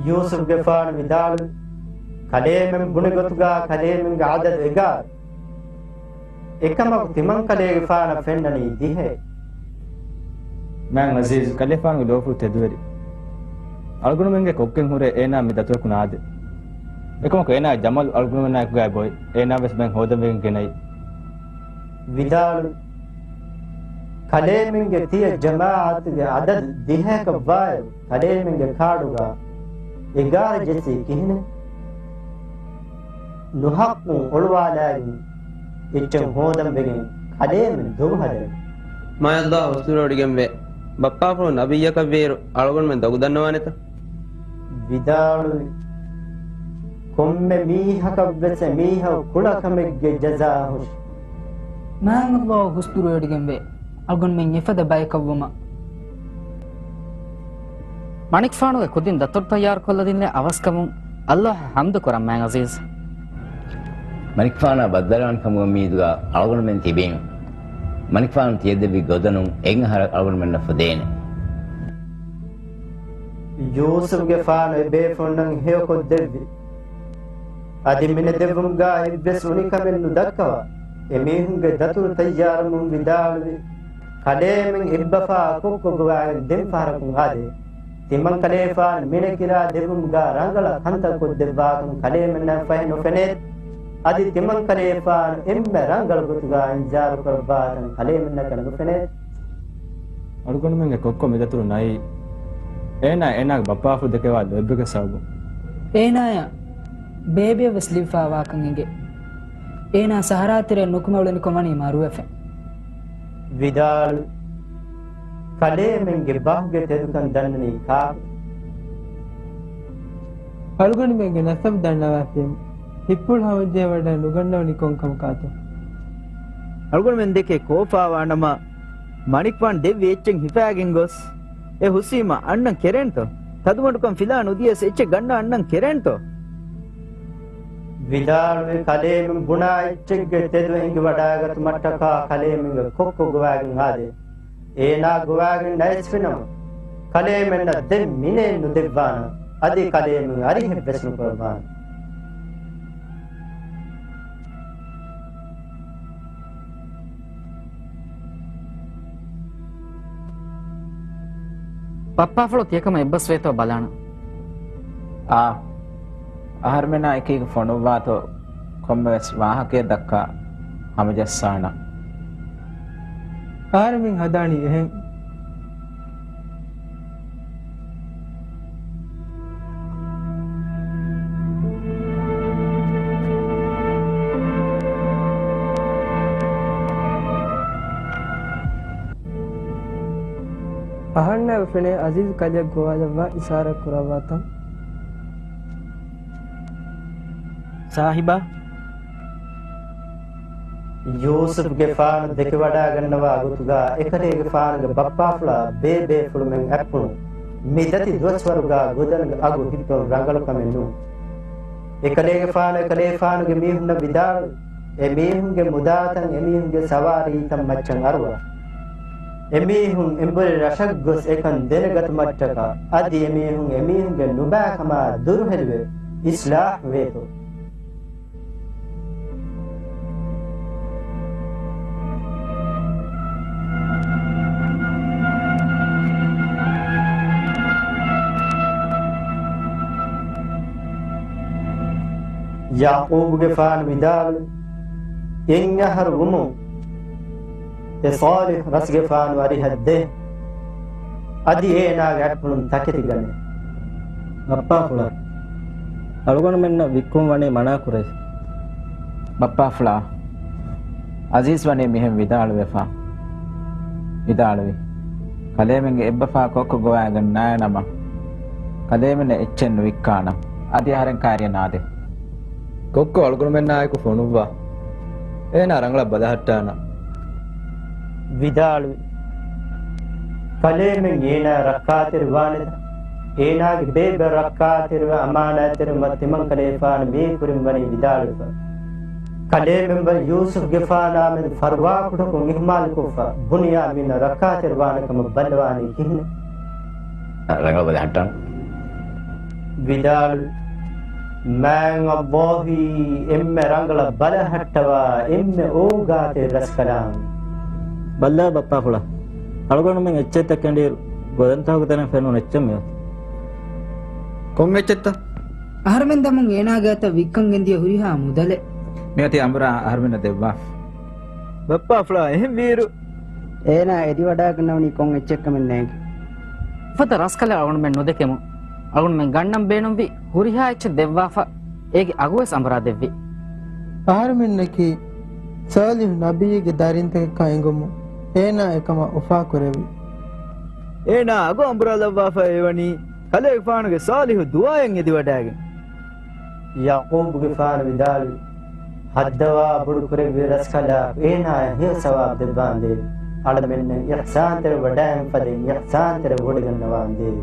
ޔޫސުފްގެފާނު ވިދާޅުވި، ކަލޭމެން ބުނި ގޮތުގަ ކަލޭމެންގެ އަދަދު އެގާރަ. އެކަމަކު ތިމަންކަލޭގެފާނަށް ފެންނަނީ ދިހައެއް. މާތް އަޒީޒް، ކަލޭފާނުގެ ލޯފުޅު ތެދުވެރި. އަޅުގަނޑުމެންގެ ކޮށްގެން ހުރޭ އޭނާ މި ދަތުރަކުން އާދެ. އެކަމަކު އޭނާ ޖަމަލު އަޅުގަނޑުމެންނާއެކުގައި ބޮއި، އޭނާވެސް ބައެއް ހޯދަންވެގެން ގެނައީ. ވިދާޅުވި، ކަލޭމެންގެ ތިޔަ ޖަމާޢަތުގެ އަދަދު ދިހައަކަށްވާއިރު، ކަލޭމެންގެ ކާޑުގަ އެގާރަ ޖެއްސީ ކިހިނެއް؟ ނުހައްޤުން އޮޅުވާލާގެން އެއްޗެއް ހޯދަން ވެގެން ކަލޭމެން ދޮގު ހަދަނީ. މާތް ﷲ ހުސްނުރެވޮޑިގެންވޭ. ބައްޕާފުޅު ނަބިއްޔަކަށްވީއިރު އަޅުގަނޑުމެން ދޮގު ދަންނަވާނެތަ؟ ވިދާޅުވި، ކޮންމެ މީހަކަށްވެސް އެމީހަކު ކުޅަކަމެއްގެ ޖަޒާ ހުށި. މާތް ﷲ ހުސްނުރެވޮޑިގެންވޭ. އަޅުގަނޑުމެން އެފަދަ ބަޔަކަށްވުމަށް. މަނިކުފާނުގެ ކުދިން ދަތުރު ތައްޔާރުކޮށްލަދިންނެވި އަވަސްކަމުން ﷲ އަށް ޙަމްދު ކުރަން މާތް އަޒީޒް. މަނިކުފާނާ ބައްދަލުވާނެ ކަމުގެ އުއްމީދުގަ އަޅުގަނޑުމެން ތިބީމު. މަނިކުފާނު ތިޔަދެއްވި ގޮދަނުން އެއްއަހަރަށް އަޅުގަނޑުމެންނަށް ފުދޭނެ. ޔޫސުފްގެފާނު އެބޭފުޅުންނަށް ހެޔޮކޮށްދެއްވި. އަދި މިނެދެއްވުމުގަ އެއްވެސް އުނިކަމެއް ނުދައްކަވާ، އެމީހުންގެ ދަތުރު ތައްޔާރުވުމުން ވިދާޅުވި، ކަލޭމެން އެއްބަފާ ކޮއްކޮ ގޮވާގެން ދެން ފަހަރަކުން އާދޭ. ތިމަންކަލޭފާނު މިނެކިރާ ދެއްވުމުގަ ރަނގަޅަށް ކަންތައް ކޮށްދެއްވާކަން ކަލޭމެންނަށް ފަހެ ނުފެނޭ. އަދި ތިމަންކަލޭފާނު އެންމެ ރަނގަޅު ގޮތުގަ އިންޒާރު ކުރައްވާކަން ކަލޭމެންނަކަށް ނުފެނޭ. އަޅުގަނޑުމެންގެ ކޮއްކޮ މިދަތުރު ނައީ، އޭނާ އޭނާގެ ބައްޕާފުޅު ދެކެވާ ލޯތްބެއްގެ ސަބަބުން. އޭނާޔަށް ބޭބެއަށް ވެސް ލިބިފައިވާކަން އެނގޭ. އޭނާ ސަހަރާ ތެރެއަށް ނުކުމެ އުޅެނިކޮށް ވަނީ މަރުވެފަ. ވިދާޅުވި، ކަލޭމެންގެ ބަހުގެ ތެދުކަން ދަންނަނީ ކާކު؟ އަޅުގަނޑުމެންގެ ނަސަބު ދަންނަވާތީމު، ހިތްޕުޅު ހަމަޖެހިވަޑައެއް ނުގަންނަވަނީ ކޮންކަމަކާތޯ؟ އަޅުގަނޑުމެން ދެކެ ކޯފާވާނަމަ، މަނިކުފާނު ދެއްވި އެއްޗެއް ހިފާގެން ގޮސް، އެ ހުސީމަށް އަންނަން ކެރޭންތޯ؟ ތަދުމަޑުކަން ފިލާ ނުދިޔަސް އެއްޗެއް ގަންނަ އަންނަން ކެރޭންތޯ؟ ވިދާޅުވި ކަލޭމެން ބުނާ އެއްޗެއްގެ ތެދު އެނގިވަޑާގަތުމަށްޓަކާ ކަލޭމެންގެ ކޮއްކޮ ގޮވާގެން އާދޭ. އޭނާ ގޮވާގެން ނައިސްފިނަމަ، ކަލޭމެންނަށް ދެން މިނޭން ނުދެއްވާނަން، އަދި ކަލޭމެން އަރިހެއްވެސް ނުކުރައްވާނަން. ބައްޕާފުޅު ތިޔަކަމަށް އެއްބަސްވޭތޯ ބަލާނަން. އާ، އަހަރުމެނާ އެކީގަ ފޮނުއްވާތޯ ކޮންމެވެސް ވާހަކައެއް ދައްކާ ހަމަޖައްސާނަން. އަހަރެމެން ހަދާނީ އެހެން. އަހަންނަށް ފެނޭ އަޒީޒް ކަލެއަށް ގޮވާލައްވާ އިޝާރާތް ކުރައްވާތަން. ސާހިބާ. ޔޫސުފްގެފާނު ދެކެވަޑާގަންނަވާ ގޮތުގަ އެކަލޭގެފާނުގެ ބައްޕާފުޅާ ބޭބޭފުޅުމެން އަތްޕުޅުން މި ދަތި ދުވަސްވަރުގަ ގުދަންގެ އަގު ހިއްޕުން ރަނގަޅު ކަމެއް ނޫން. އެކަލޭގެފާނު އެކަލޭފާނުގެ މީހުންނަށް ވިދާޅުވި، އެމީހުންގެ މުދާތައް އެމީހުންގެ ސަވާރީތައް މައްޗަށް އަރުވާ. އެމީހުން އެނބުރި ރަށަށް ގޮސް އެކަން ދެނެގަތުމަށްޓަކާ، އަދި އެމީހުން އެމީހުންގެ ނުބައިކަމާ ދުރުހެލިވެ، އިސްލާހް ވޭތޯ. ޔަޢުޤޫބުގެފާނު ވިދާޅުވި، އެއް އަހަރު ވުމުން އެ ޞާލިޙު ރަސްގެފާނު އަރިހަށް ދޭ. އަދި އޭނާގެ އަތްޕުޅުން ތަކެތި ގަނޭ. ބައްޕާފުޅާ، އަޅުގަނޑުމެންނަށް ވިއްކުން ވަނީ މަނާ ކުރޭ. ބައްޕާފުޅާ، އަޒީޒް ވަނީ މިހެން ވިދާޅުވެފަ، ވިދާޅުވި، ކަލޭމެންގެ އެއްބަފާ ކޮއްކޮ ގޮވާގެން ނާނަމަ، ކަލޭމެންނަށް އެއްޗެއް ނުވިއްކާނަން. އަދި އަހަރެން ކާރިއަށް ނާދޭ. ކޮއްކޮ އަޅުގަނޑުމެންނާއެކު ފޮނުއްވާ. އޭނާ ރަނގަޅަށް ބަލަހައްޓާނަން. ވިދާޅުވި، ކަލޭމެން އޭނާ ރައްކާތެރި ވާނެތަ؟ އޭނާގެ ބޭބެ ރައްކާތެރިވެ އަމާނާތްތެރިވުމަށް ތިމަންކަލޭފާނު މީ ކުރިން ވަނީ ވިދާޅުވެފަ. ކަލޭމެން ވަނީ ޔޫސުފްގެފާނާމެދު ފަރުވާކުޑަކޮށް އިހުމާލުކޮށްފަ، ބުނިޔާމީނަށް ރައްކާތެރިވާނެ ކަމަށް ބައްލަވާނީ ކިހިނެއް؟ ރަނގަޅަށް ބަލަހައްޓާނަން. ވިދާޅުވި، މާތް ﷲ އީ އެންމެ ރަނގަޅަށް ބަލަހައްޓަވާ އެންމެ އޯގާތެރި ރަސްކަލާނގެ. ބައްލަވާ ބައްޕާފުޅާ، އަޅުގަނޑުމެން އެއްޗެއް ދެކެން އިރު ގުދަންތަކުގެ ތެރެއިން ފެނުނު އެއްޗެއް މިއޮތީ. ކޮން އެއްޗެއްތަ؟ އަހަރެމެން ދަމުން އޭނާގެ އަތަށް ވިއްކަން ގެންދިޔަ ހުރިހާ މުދަލެއް. މިއޮތީ އަނބުރާ އަހަރުމެންނަށް ދެއްވާފަ. ބައްޕާފުޅާ، އެހެން ވީއިރު. އޭނާ އެދިވަޑާގަންނަވަނީ ކޮން އެއްޗެއްކަމެއް ނޭނގެ. އެފަދަ ރަސްކަލެއް އަޅުގަނޑުމެން ނުދެކެމުން. އަޅުގަނޑުމެން ގަންނަން ބޭނުންވި ހުރިހާ އެއްޗެއް ދެއްވާފަ، އޭގެ އަގުވެސް އަނބުރާ ދެއްވި. އަހަރުމެންނަކީ ޞާލިޙު ނަބިއްޔެއްގެ ދަރިންތަކެއްކަން އެނގުމުން އޭނާ އެކަމަށް އުފާކުރެއްވި. އޭނާ އަގު އަނބުރާލައްވާފައި ވަނީ ކަލޭގެފާނުގެ ޞާލިޙު ދުޢާއެއް އެދިވަޑާގެން. ޔަޢުޤޫބުގެފާނު ވިދާޅުވި، ހައްދަވާ ބޮޑުކުރެއްވި ރަސްކަލާ އޭނާއަށް ހެޔޮ ސަވާބު ދެއްވާނދޭވެ. އަޅަމެންނަށް އިޙްސާންތެރި ވަޑައިން ފަދައިން އިޙްސާންތެރި ވޮޑިގަންނަވާނދޭވެ.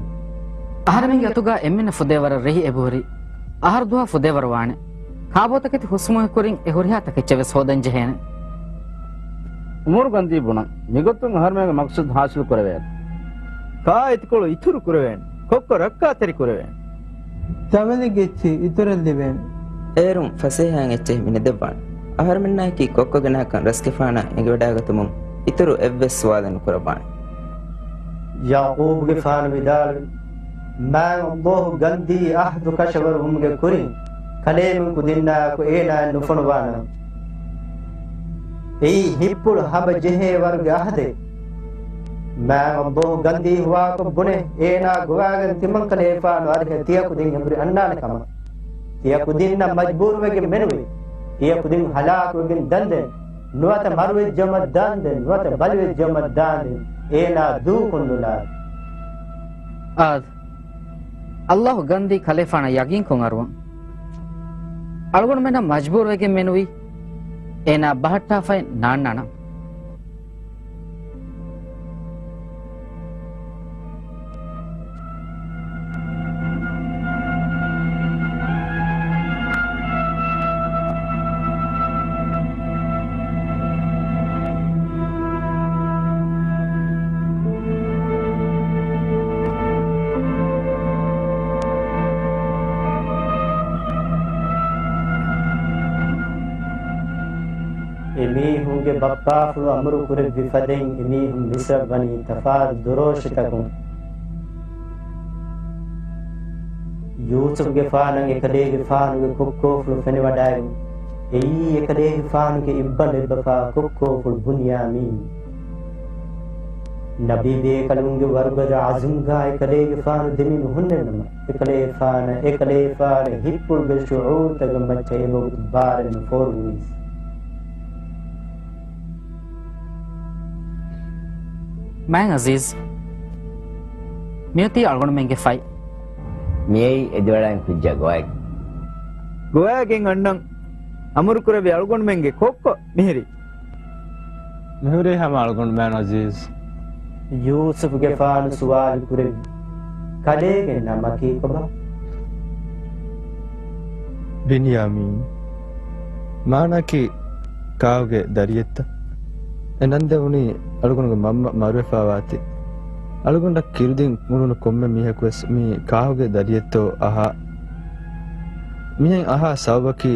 އަހަރެމެންގެ އަތުގަ އެންމެންނަށް ފުދޭވަރަށް ރެހި އެބަހުރި. އަހަރު ދުވަހަށް ފުދޭވަރު ވާނެ. ކާބޯތަކެތި ހުސްމުހި ކުރިން އެ ހުރިހާ ތަކެއްޗެއް ވެސް ހޯދަން ޖެހޭނެ. އުމަރު ގަންދީ ބުނަން، މިގޮތުން އަހަރުމެންގެ މަޤްޞަދު ޙާޞިލު ކުރެވޭނެ. ކާ އެތިކޮޅު އިތުރު ކުރެވޭނެ. ކޮއްކޮ ރައްކާތެރި ކުރެވޭނެ. ތަވެލިގެ އެއްޗެއް އިތުރަށް ލިބޭނެ. އޭރުން ފަސޭހައިން އެއްޗެހި މި ނެދެއްވާނެ. އަހަރުމެންނާއެކީ ކޮއްކޮގެ ނަހަކަށް ރަސްގެފާނާ އެނގިވަޑާގަތުމުން އިތުރު އެއްވެސް ސުވާލެއް ނުކުރައްވާނެ. ޔަޢުޤޫބުގެފާނު ވިދާޅުވި، މާތް ﷲ ގަންދީ އަހްދު ކަށަވަރު ވުމުގެ ކުރިން ކަލޭމެން ކުދިންނާއެކު އޭނާއަށް ނުފޮނުވާނަން. އެއީ ހިތްޕުޅު ހަމަޖެހޭ ވަރުގެ އަހަދެއް. މާތް ﷲ ގަންދީ ހުވާކޮށް ބުނޭ، އޭނާ ގޮވާގެން ތިމަންކަލޭފާނު އަރިހަށް ތިޔަ ކުދިން އެނބުރި އަންނާނެ ކަމަށް. ތިޔަ ކުދިންނަށް މަޖްބޫރުވެގެން މެނުވީ. ތިޔަ ކުދިން ހަލާކުވެގެން ދަންދެން. ނުވަތަ މަރުވެއްޖައުމަށް ދާންދެން، ނުވަތަ ބަލިވެއްޖައުމަށް ދާންދެން، އޭނާ ދޫކޮށް ނުލާ. އާދެ، ﷲ ގަންދީ ކަލޭފާނަށް ޔަގީންކޮށް އަރުވަން. އަޅުގަނޑުމެންނަށް މަޖްބޫރުވެގެން މެނުވީ، އޭނާ ބަހައްޓާފައި ނާންނާނަން. ބައްޕާފުޅު އަމުރު ކުރެއްވި ފަދައިން އެމީހުން މިސްރަށް ވަނީ ތަފާތު ދުރޯށިތަކުން. ޔޫސުފްގެފާނަށް އެކަލޭގެފާނުގެ ކޮއްކޯފުޅު ފެނިވަޑައިގެން، އެއީ އެކަލޭގެފާނުގެ އިއްބަން އެއްބަފާ ކޮއްކޯފުޅު ބުންޔާމީން. ނަބީބޭކަލުންގެ ވަރުގަދަ އަޒުމްގާ އެކަލޭގެފާނު ދެމިނު ހުންނެއްނަމަ، އެކަލޭފާނަށް އެކަލޭފާނުގެ ހިތްޕުޅުގެ ޝުޢޫރުތަކުގެ މައްޗަށް އެވަގުތު ބާރެއް ނުފޯރުވީސް. މާތް އަޒީޒް، މިއޮތީ އަޅުގަނޑުމެންގެ ފަތް. މިއީ އެދިވަޑައިން ކުއްޖާ ގޮވައެއް. ގޮވައިގެން އަންނަން އަމުރުކުރެއްވި އަޅުގަނޑުމެންގެ ކޮއްކޮ މިހިރީ. މިހުރީ ހަމަ އަޅުގަނޑުމެން އަޒީޒް. ޔޫސުފްގެފާނު ސުވާލު ކުރެއްވި، ކަލޭގެ ނަމަކީ ކޮބާ؟ ބިންޔާމީން. މާނައަކީ ކާކުގެ ދަރިއެއްތަ؟ އެ ނަން ދެވުނީ އަޅުގަނޑުގެ މަންމަ މަރުވެފާވާތީ. އަޅުގަނޑަށް ކިރުދިން އުޅުނު ކޮންމެ މީހަކުވެސް މީ ކާކުގެ ދަރިއެއްތޯ އަހާ. މިހެން އަހާ ސަބަބަކީ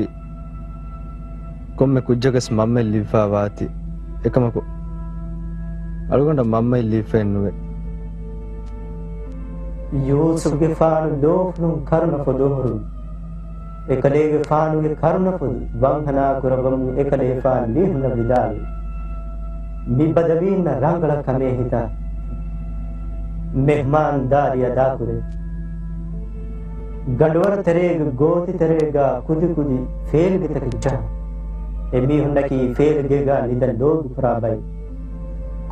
ކޮންމެ ކުއްޖަކަސް މަންމައެއް ލިބިފާ ވާތީ. އެކަމަކު، އަޅުގަނޑަށް މަންމައެއް ލިބިފައެއް ނުވޭ. ޔޫސުފްގެފާނު ލޯފުޅުން ކަރުނަ ފޮދު އޮހޮރުން. އެކަލޭގެފާނުގެ ކަރުނަފޮދު ވަންހަނާ ކުރައްވަމުން އެކަލޭފާނު މީހުންނަށް ވިދާޅުވި، މި ބަދަވީންނަށް ރަނގަޅަށް ކަމޭ ހިތާ. މެހްމާންދާރީ އަދާކުރޭ. ގަނޑުވަރު ތެރޭގެ ގޯތި ތެރޭގަ ކުދި ކުދި ފޭލިގެތަކެއް ޖަހާ. އެމީހުންނަކީ ފޭލިގޭގަ ނިދަން ލޯބިކުރާ ބައެއް.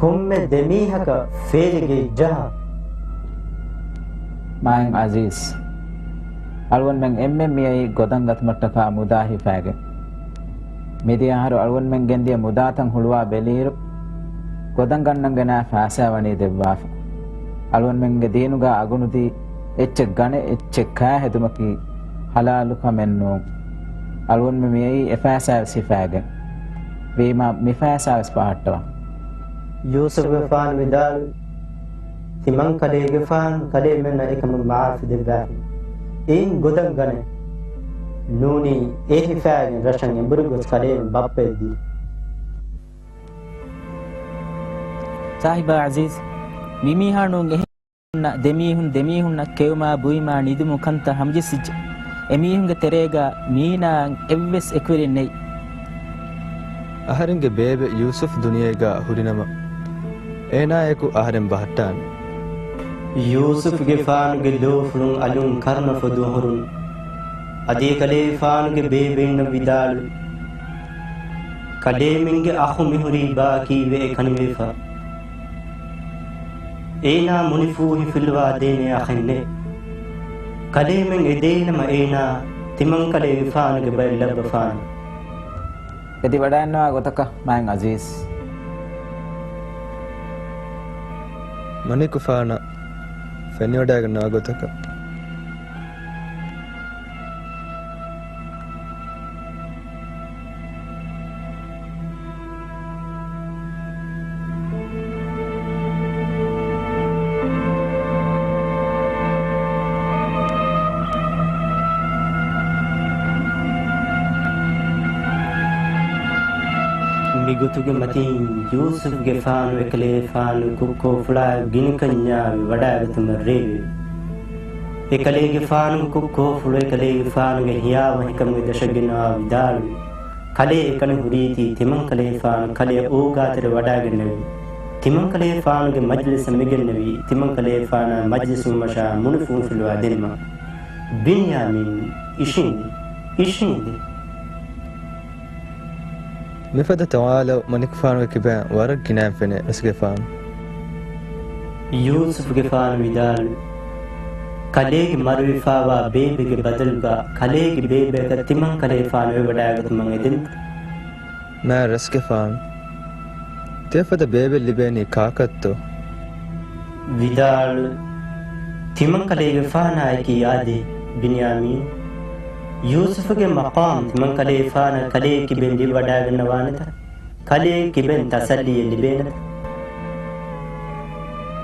ކޮންމެ ދެމީހަކަށް ފޭލިގެ ޖަހާ. މާތް އަޒީޒް، އަޅުގަނޑުމެން އެންމެން މިއައީ ގޮދަން ގަތުމަށްޓަކާ މުދާ ހިފާގެން. މިދިޔަ އަހަރު އަޅުގަނޑުމެން ގެންދިޔަ މުދާތައް ހުޅުވާ ބެލިއިރު، ގޮދަން ގަންނަން ގެނައި ފައިސާ ވަނީ ދެއްވާފަ. އަޅުގަނޑުމެންގެ ދީނުގަ އަގުނުދީ އެއްޗެއް ގަނެ އެއްޗެއް ކާ ހެދުމަކީ ހަލާލު ކަމެއް ނޫން. އަޅުގަނޑުމެން މިއައީ އެ ފައިސާ ވެސް ހިފާގެން. ވީމާ މި ފައިސާ ވެސް ބަހައްޓަވަން. ޔޫސުފްގެފާނު ވިދާޅުވި، ތިމަންކަލޭގެފާނު ކަލޭމެންނަށް އެކަމަށް މަޢާރިފު ދެއްވާފި. އެއިން ގޮދަން ގަނެ. ނޫނީ އެ ހިފާގެން ރަށަށް އެނބުރި ގޮސް ކަލޭމެން ބައްޕައެއް ދީ. ސާހިބާ އަޒީޒް، މި މީހާ ނޫން އެހެން ދެމީހުން ދެމީހުންނަށް ކެއުމާ ބުއިމާ ނިދުމު ކަންތައް ހަމަޖެއްސިއްޖެ. އެމީހުންގެ ތެރޭގަ މީނާއަށް އެއްވެސް އެކުވެރިން ނެތް. އަހަރެންގެ ބޭބެ ޔޫސުފް ދުނިޔޭގަ ހުރިނަމަ، އޭނާއެކު އަހަރެން ބަހައްޓާނެ. ޔޫސުފްގެފާނުގެ ލޯފުޅުން އަލުން ކަރުނަ ފޮދު އޮހޮރުން. އަދި އެކަލޭގެފާނުގެ ބޭބެއިންނަށް ވިދާޅުވި، ކަލޭމެންގެ އަޚު މިހުރީ ބާކީވެ އެކަނިވެފަ. އޭނާ މުނިފޫހިފިލުވާ ދޭނެ އަޚެއް ނެތް. ކަލޭމެން އެދޭނަމަ އޭނާ ތިމަންކަލޭގެފާނުގެ ބައެއް ލައްވަފާނެ. އެދިވަޑައިންނަވާ ގޮތަކަށް މާތް އަޒީޒް. މަނިކުފާނަށް ފެނިވަޑައިގަންނަވާ ގޮތަކަށް. މިގޮތުގެ މަތީން ޔޫސުފްގެފާނު އެކަލޭގެފާނު ކޮއްކޯފުޅާ ގިނިކަންޏާވި ވަޑައިގަތުމަށް ރޭވި. އެކަލޭގެފާނު ކޮއްކޯފުޅު އެކަލޭގެފާނުގެ ހިޔާވަހިކަމުގެ ދަށަށް ގެނަވާ ވިދާޅުވި. ކަލޭ އެކަނި ހުރީތީ ތިމަންކަލޭގެފާނު ކަލެއަށް އޯގާތެރި ވަޑައިގެންނެވި. ތިމަންކަލޭގެފާނުގެ މަޖިލިސަށް މިގެންނެވީ، ތިމަންކަލޭގެފާނާ މަޖިލިސް ވުމަށާ މުނިފޫހިފިލުވާ ދިނުމަށް. ބިންޔާމީން އިށީނދެ، އިށީނދެ. މިފަދަ ތަވާލައު މަނިކުފާނުގެ ކިބައިން ވަރަށް ގިނައިން ފެނޭ ރަސްގެފާނު. ޔޫސުފްގެފާނު ވިދާޅުވި، ކަލޭގެ މަރުވެފާވާ ބޭބެގެ ބަދަލުގަ ކަލޭގެ ބޭބެއަކަށް ތިމަންކަލޭގެފާނު އެވަޑައިގަތުމަށް އެދެންތަ؟ މާތް ރަސްގެފާނު، ތިޔަފަދަ ބޭބެ ލިބޭނީ ކާކަށްތޯ؟ ވިދާޅު، ތިމަންކަލޭގެފާނާއެކީ އާދޭ، ބިންޔާމީން. ޔޫސުފުގެ މަޤާމް ތިމަންކަލޭގެފާނަށް ކަލޭގެ ކިބެއް ލިބިވަޑައިގަންނަވާނެތަ؟ ކަލޭގެ ކިބެއް ތަސައްލީއެއް ލިބޭނެތަ؟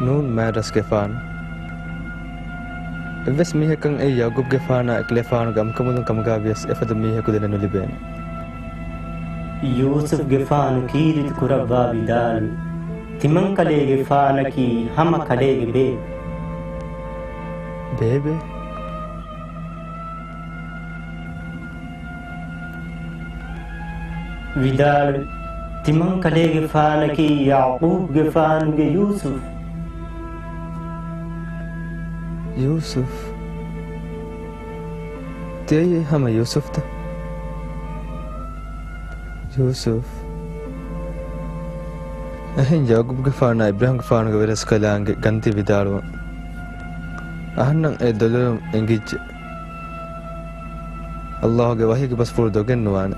ނޫން މާތް ރަސްގެފާނު. އެއްވެސް މީހަކަށް އެއީ ޔަޢުޤޫބްގެފާނާ އެކަލޭގެފާނުގެ އަނބިކަނބަލުން ކަމުގަ ވިޔަސް އެފަދަ މީހަކު ދެނެއް ނުލިބޭނެ. ޔޫސުފްގެފާނު ކީރިތި ކުރައްވާ ވިދާޅުވި، ތިމަންކަލޭގެފާނަކީ ހަމަ ކަލޭގެ ބޭބެ. ބޭބެ؟ ވިދާޅުވި، ތިމަންކަލޭގެފާނަކީ ޔަޢުޤޫބްގެފާނުގެ ޔޫސުފް. ޔޫސުފް؟ ތިޔައީ ހަމަ ޔޫސުފްތަ؟ ޔޫސުފް. އެހެން ޔަޢުޤޫބްގެފާނާ އިބްރާހީމްގެފާނުގެ ވެރިރަސްކަލާނގެ ގަންދީ ވިދާޅުވަން. އަހަންނަށް އެ ދޮލުވެރުން އެނގިއްޖެ. ﷲ ގެ ވަޙީގެ ބަސްފުޅު ދޮގެއް ނުވާނެ.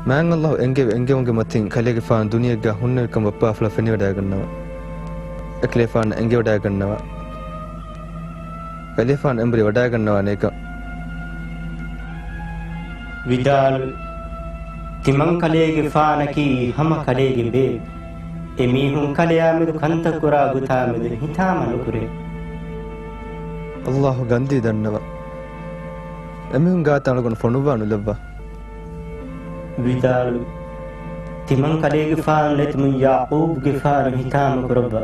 މާތް ﷲ އެންގެވި އެންގެވުމުގެ މަތިން ކަލޭގެފާނު ދުނިޔެއަށް ހުންނެވިކަން ބައްޕާފުޅަށް ފެނިވަޑައިގަންނަވާ. އެކަލޭފާނަށް އެންގިވަޑައިގަންނަވާ. ކަލޭފާނު އެނބުރި ވަޑައިގަންނަވާނެ އެކަން. ވިދާޅުވި، ތިމަންކަލޭގެފާނަކީ ހަމަ ކަލޭގެ ބޭބެ. އެމީހުން ކަލެޔާމެދު ކަންތައް ކުރާ ގޮތާމެދު ހިތާމަ ނުކުރޭ. ﷲ ގަންދީ ދަންނަވަ. އެމީހުން ގާތަށް އަޅުގަނޑު ފޮނުއްވާ ނުލައްވާ. ވިދާޅުވި، ތިމަންކަލޭގެފާނު ނެތުމުން ޔަޢުޤޫބްގެފާނު ހިތާމަ ކުރައްވާ.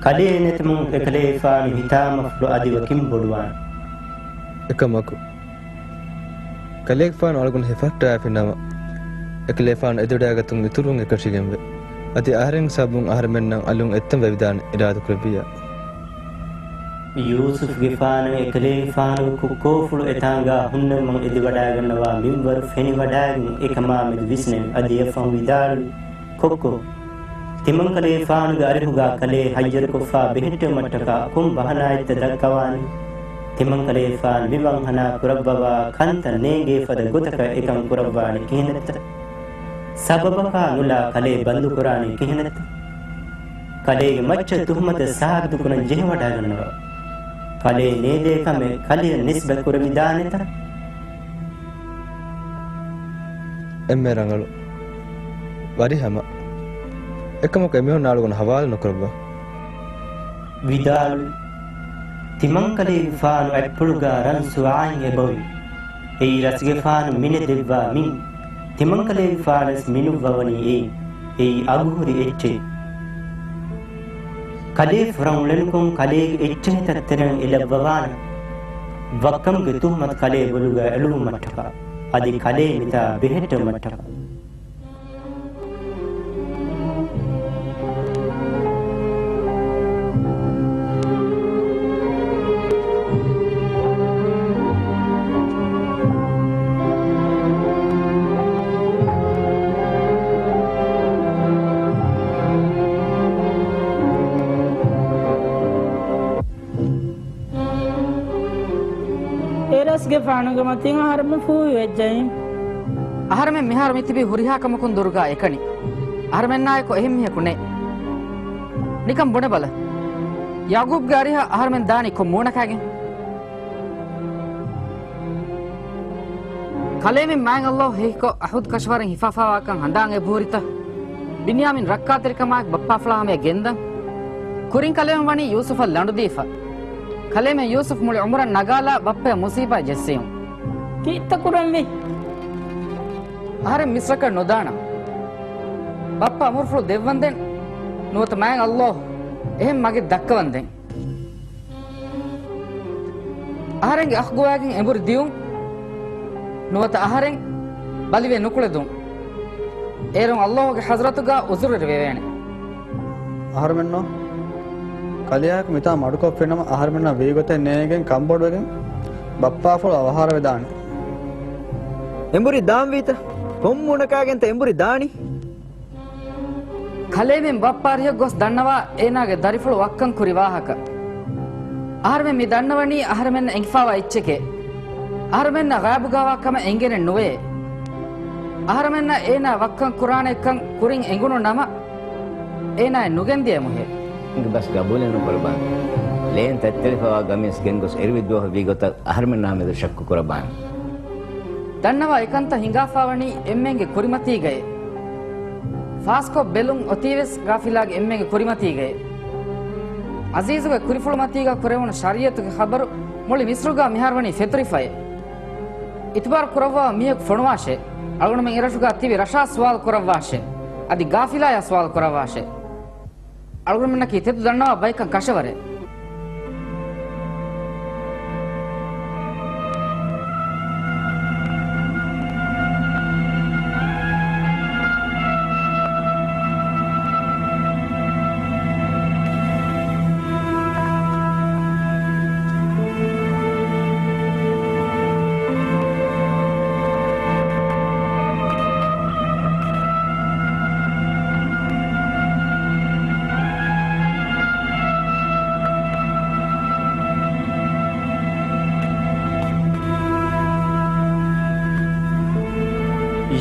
ކަލޭ ނެތުމުން އެކަލޭފާނު ހިތާމަފުޅު އަދި ވަކިން ބޮޑުވާނެ. އެކަމަކު، ކަލޭގެފާނު އަޅުގަނޑު ހިފަހައްޓާފިނަމަ، އެކަލޭފާނު އެދޮޑާގަތުން އިތުރުން އެކަށީގެންވޭ. އަދި އަހަރެންގެ ސަބަބުން އަހަރެމެންނަށް އަލުން އެއްތަން ވެވިދާނެ އިރާދަކުރެއްވިއްޔާ. ޔޫސުފްގެފާނަށް އެކަލޭގެފާނުގެ ކޮއްކޯފުޅު އެތާނގާ ހުންނަމުން އެދިވަޑައިގަންނަވާ މިންވަރު ފެނިވަޑައިގެން އެކަމާމެދު ވިސްނެވި. އަދި އެއަށްފަހު ވިދާޅުވި، ކޮއްކޮ، ތިމަންކަލޭފާނުގެ އަރިހުގާ ކަލޭ ހައްޔަރުކޮށްފާ ބެހެއްޓެވުމަށްޓަކާ ކޮން ބަހަނާއެއްތަ ދައްކަވާނީ؟ ތިމަންކަލޭފާނު މި ވަންހަނާ ކުރައްވަވާ ކަންތައް ނޭނގޭ ފަދަ ގޮތަކަށް އެކަން ކުރައްވާނީ ކިހިނެއްތަ؟ ސަބަބަކާ ނުލާ ކަލޭ ބަންދުކުރާނީ ކިހިނެއްތަ؟ ކަލޭގެ މައްޗަށް ތުހުމަތެއް ސާބިތުކުރަން ޖެހިވަޑައިގަންނަވާ. ކަލޭ ނޭދޭ ކަމެއް ކަލެޔަށް ނިސްބަތް ކުރެވިދާނެތަ؟ އެންމެ ރަނގަޅު. ވަރިހަމަ. އެކަމަކު އެމީހުންނާ އަޅުގަނޑު ހަވާލު ނުކުރައްވާ. ވިދާޅުވި، ތިމަންކަލޭގެފާނު އަތްޕުޅުގާ ރަން ސުވާއިން އެބައޮތް. އެއީ ރަސްގެފާނު މިނެ ދެއްވާ މިން. ތިމަންކަލޭގެފާނަސް މިނުއްވަވަނީ އެއިން. އެއީ އަގުހުރި އެއްޗެއް. ކަލޭ ފުރަން އުޅެނިކޮށް ކަލޭގެ އެއްޗެހިތައް ތެރެއިން އެލައްވަވާނެ. ވައްކަމުގެ ތުހުމަތު ކަލޭ ބޮލުގަ އެޅުވުމަށްޓަކާ، އަދި ކަލޭ މިތާ ބެހެއްޓެވުމަށްޓަކާ. އެރަސްގެފާނުގެ މަތިން އަހަރެމެން ފޫހިވެއްޖައި. އަހަރެމެން މިހާރު މިތިބީ ހުރިހާ ކަމަކުން ދުރުގާ އެކަނި. އަހަރެމެންނާއެކު އެހެން މީހަކު ނެތް. ނިކަން ބުނެބަލަ. ޔަޢުޤޫބްގެ އަރިހަށް އަހަރެމެން ދާނީ ކޮން މޫނަކާގެން؟ ކަލޭމެން މާތް ﷲ ހެހިކޮށް އަހުދު ކަށަވަރެއް ހިފާފާވާކަން ހަނދާން އެބަހުރިތަ؟ ބިންޔާމީން ރައްކާތެރިކަމާއެކު ބައްޕާފުޅާ ހަމަޔަށް ގެންދަން. ކުރިން ކަލޭމެން ވަނީ ޔޫސުފަށް ލަނޑުދީފަ. ކަލޭމެން ޔޫސުފް މުޅި އުމުރަށް ނަގާލާ ބައްޕަޔަށް މުސީބާތް ޖެއްސެވުން. ކީއްތަ ކުރަންވީ؟ އަހަރެން މިސްރަކަށް ނުދާނަން. ބައްޕަ އަމުރުފުޅު ދެއްވަންދެން ނުވަތަ މާތް ﷲ އެހެން މަގެއް ދައްކަވަންދެން. އަހަރެންގެ އަޚް ގޮވައިގެން އެނބުރި ދިއުން. ނުވަތަ އަހަރެން ބަލިވެ ނުކުޅެދުން. އޭރުން ﷲ ގެ ޙަޟްރަތުގަ ޢުޛުރެއް ވެވޭނެ. އަހަރެމެންނޯ ކަލެޔާއެކު މިތާ މަޑުކޮށްފިނަމަ އަހަރެމެންނަށް ވީގޮތެއް ނޭނގެން ކަންބޮޑުވެގެން ބައްޕާފުޅު އަވަހާރަވެދާނެ. އެނބުރި ދާންވީތަ؟ ކޮން މޫނަކާގެންތަ އެނބުރި ދާނީ؟ ކަލޭމެން ބައްޕަ އަރިހަށް ގޮސް ދަންނަވާ އޭނާގެ ދަރިފުޅު ވައްކަން ކުރި ވާހަކަ. އަހަރެމެން މި ދަންނަވަނީ އަހަރެމެންނަށް އެނގިފާވާ އެއްޗެކޭ. އަހަރެމެންނަށް ޣައިބުގާވާ ކަމެއް އެނގޭނެއް ނުވޭ. އަހަރެމެންނަށް އޭނާ ވައްކަން ކުރާނެކަން ކުރިން އެނގުނު ނަމަ، އޭނާއަށް ނުގެންދިޔައިމުހޭ. އެނގި ބަސް ގަބޫލެއް ނުކުރަބާން. ލޭން ތައްތެޅިފަވާ ގަމީސް ގެންގޮސް އެރުވި ދުވަހު ވީގޮތަށް އަހަރެމެންނާމެދު ޝައްކު ކުރަބާން. ދަންނަވާ އެކަންތައް ހިނގާފާވަނީ އެންމެންގެ ކުރިމަތީގައޭ. ފާސްކޮށް ބެލުން އޮތީވެސް ގާފިލާގެ އެންމެންގެ ކުރިމަތީގައޭ. އަޒީޒުގެ ކުރިފުޅުމަތީގަ ކުރެވުނު ޝަރީއަތުގެ ޚަބަރު މުޅި މިޞްރުގަ މިހާރުވަނީ ފެތުރިފައޭ. އިތުބާރު ކުރައްވާ މީހަކު ފޮނުވާށޭ. އަޅުގަނޑުމެން އެރަށުގަ ތިބި ރަށާ ސުވާލު ކުރައްވާށޭ. އަދި ގާފިލާޔާ ސުވާލު ކުރައްވާށޭ. އަޅުގަނޑުމެންނަކީ ތެދު ދަންނަވާ ބައެއްކަން ކަށަވަރޭ.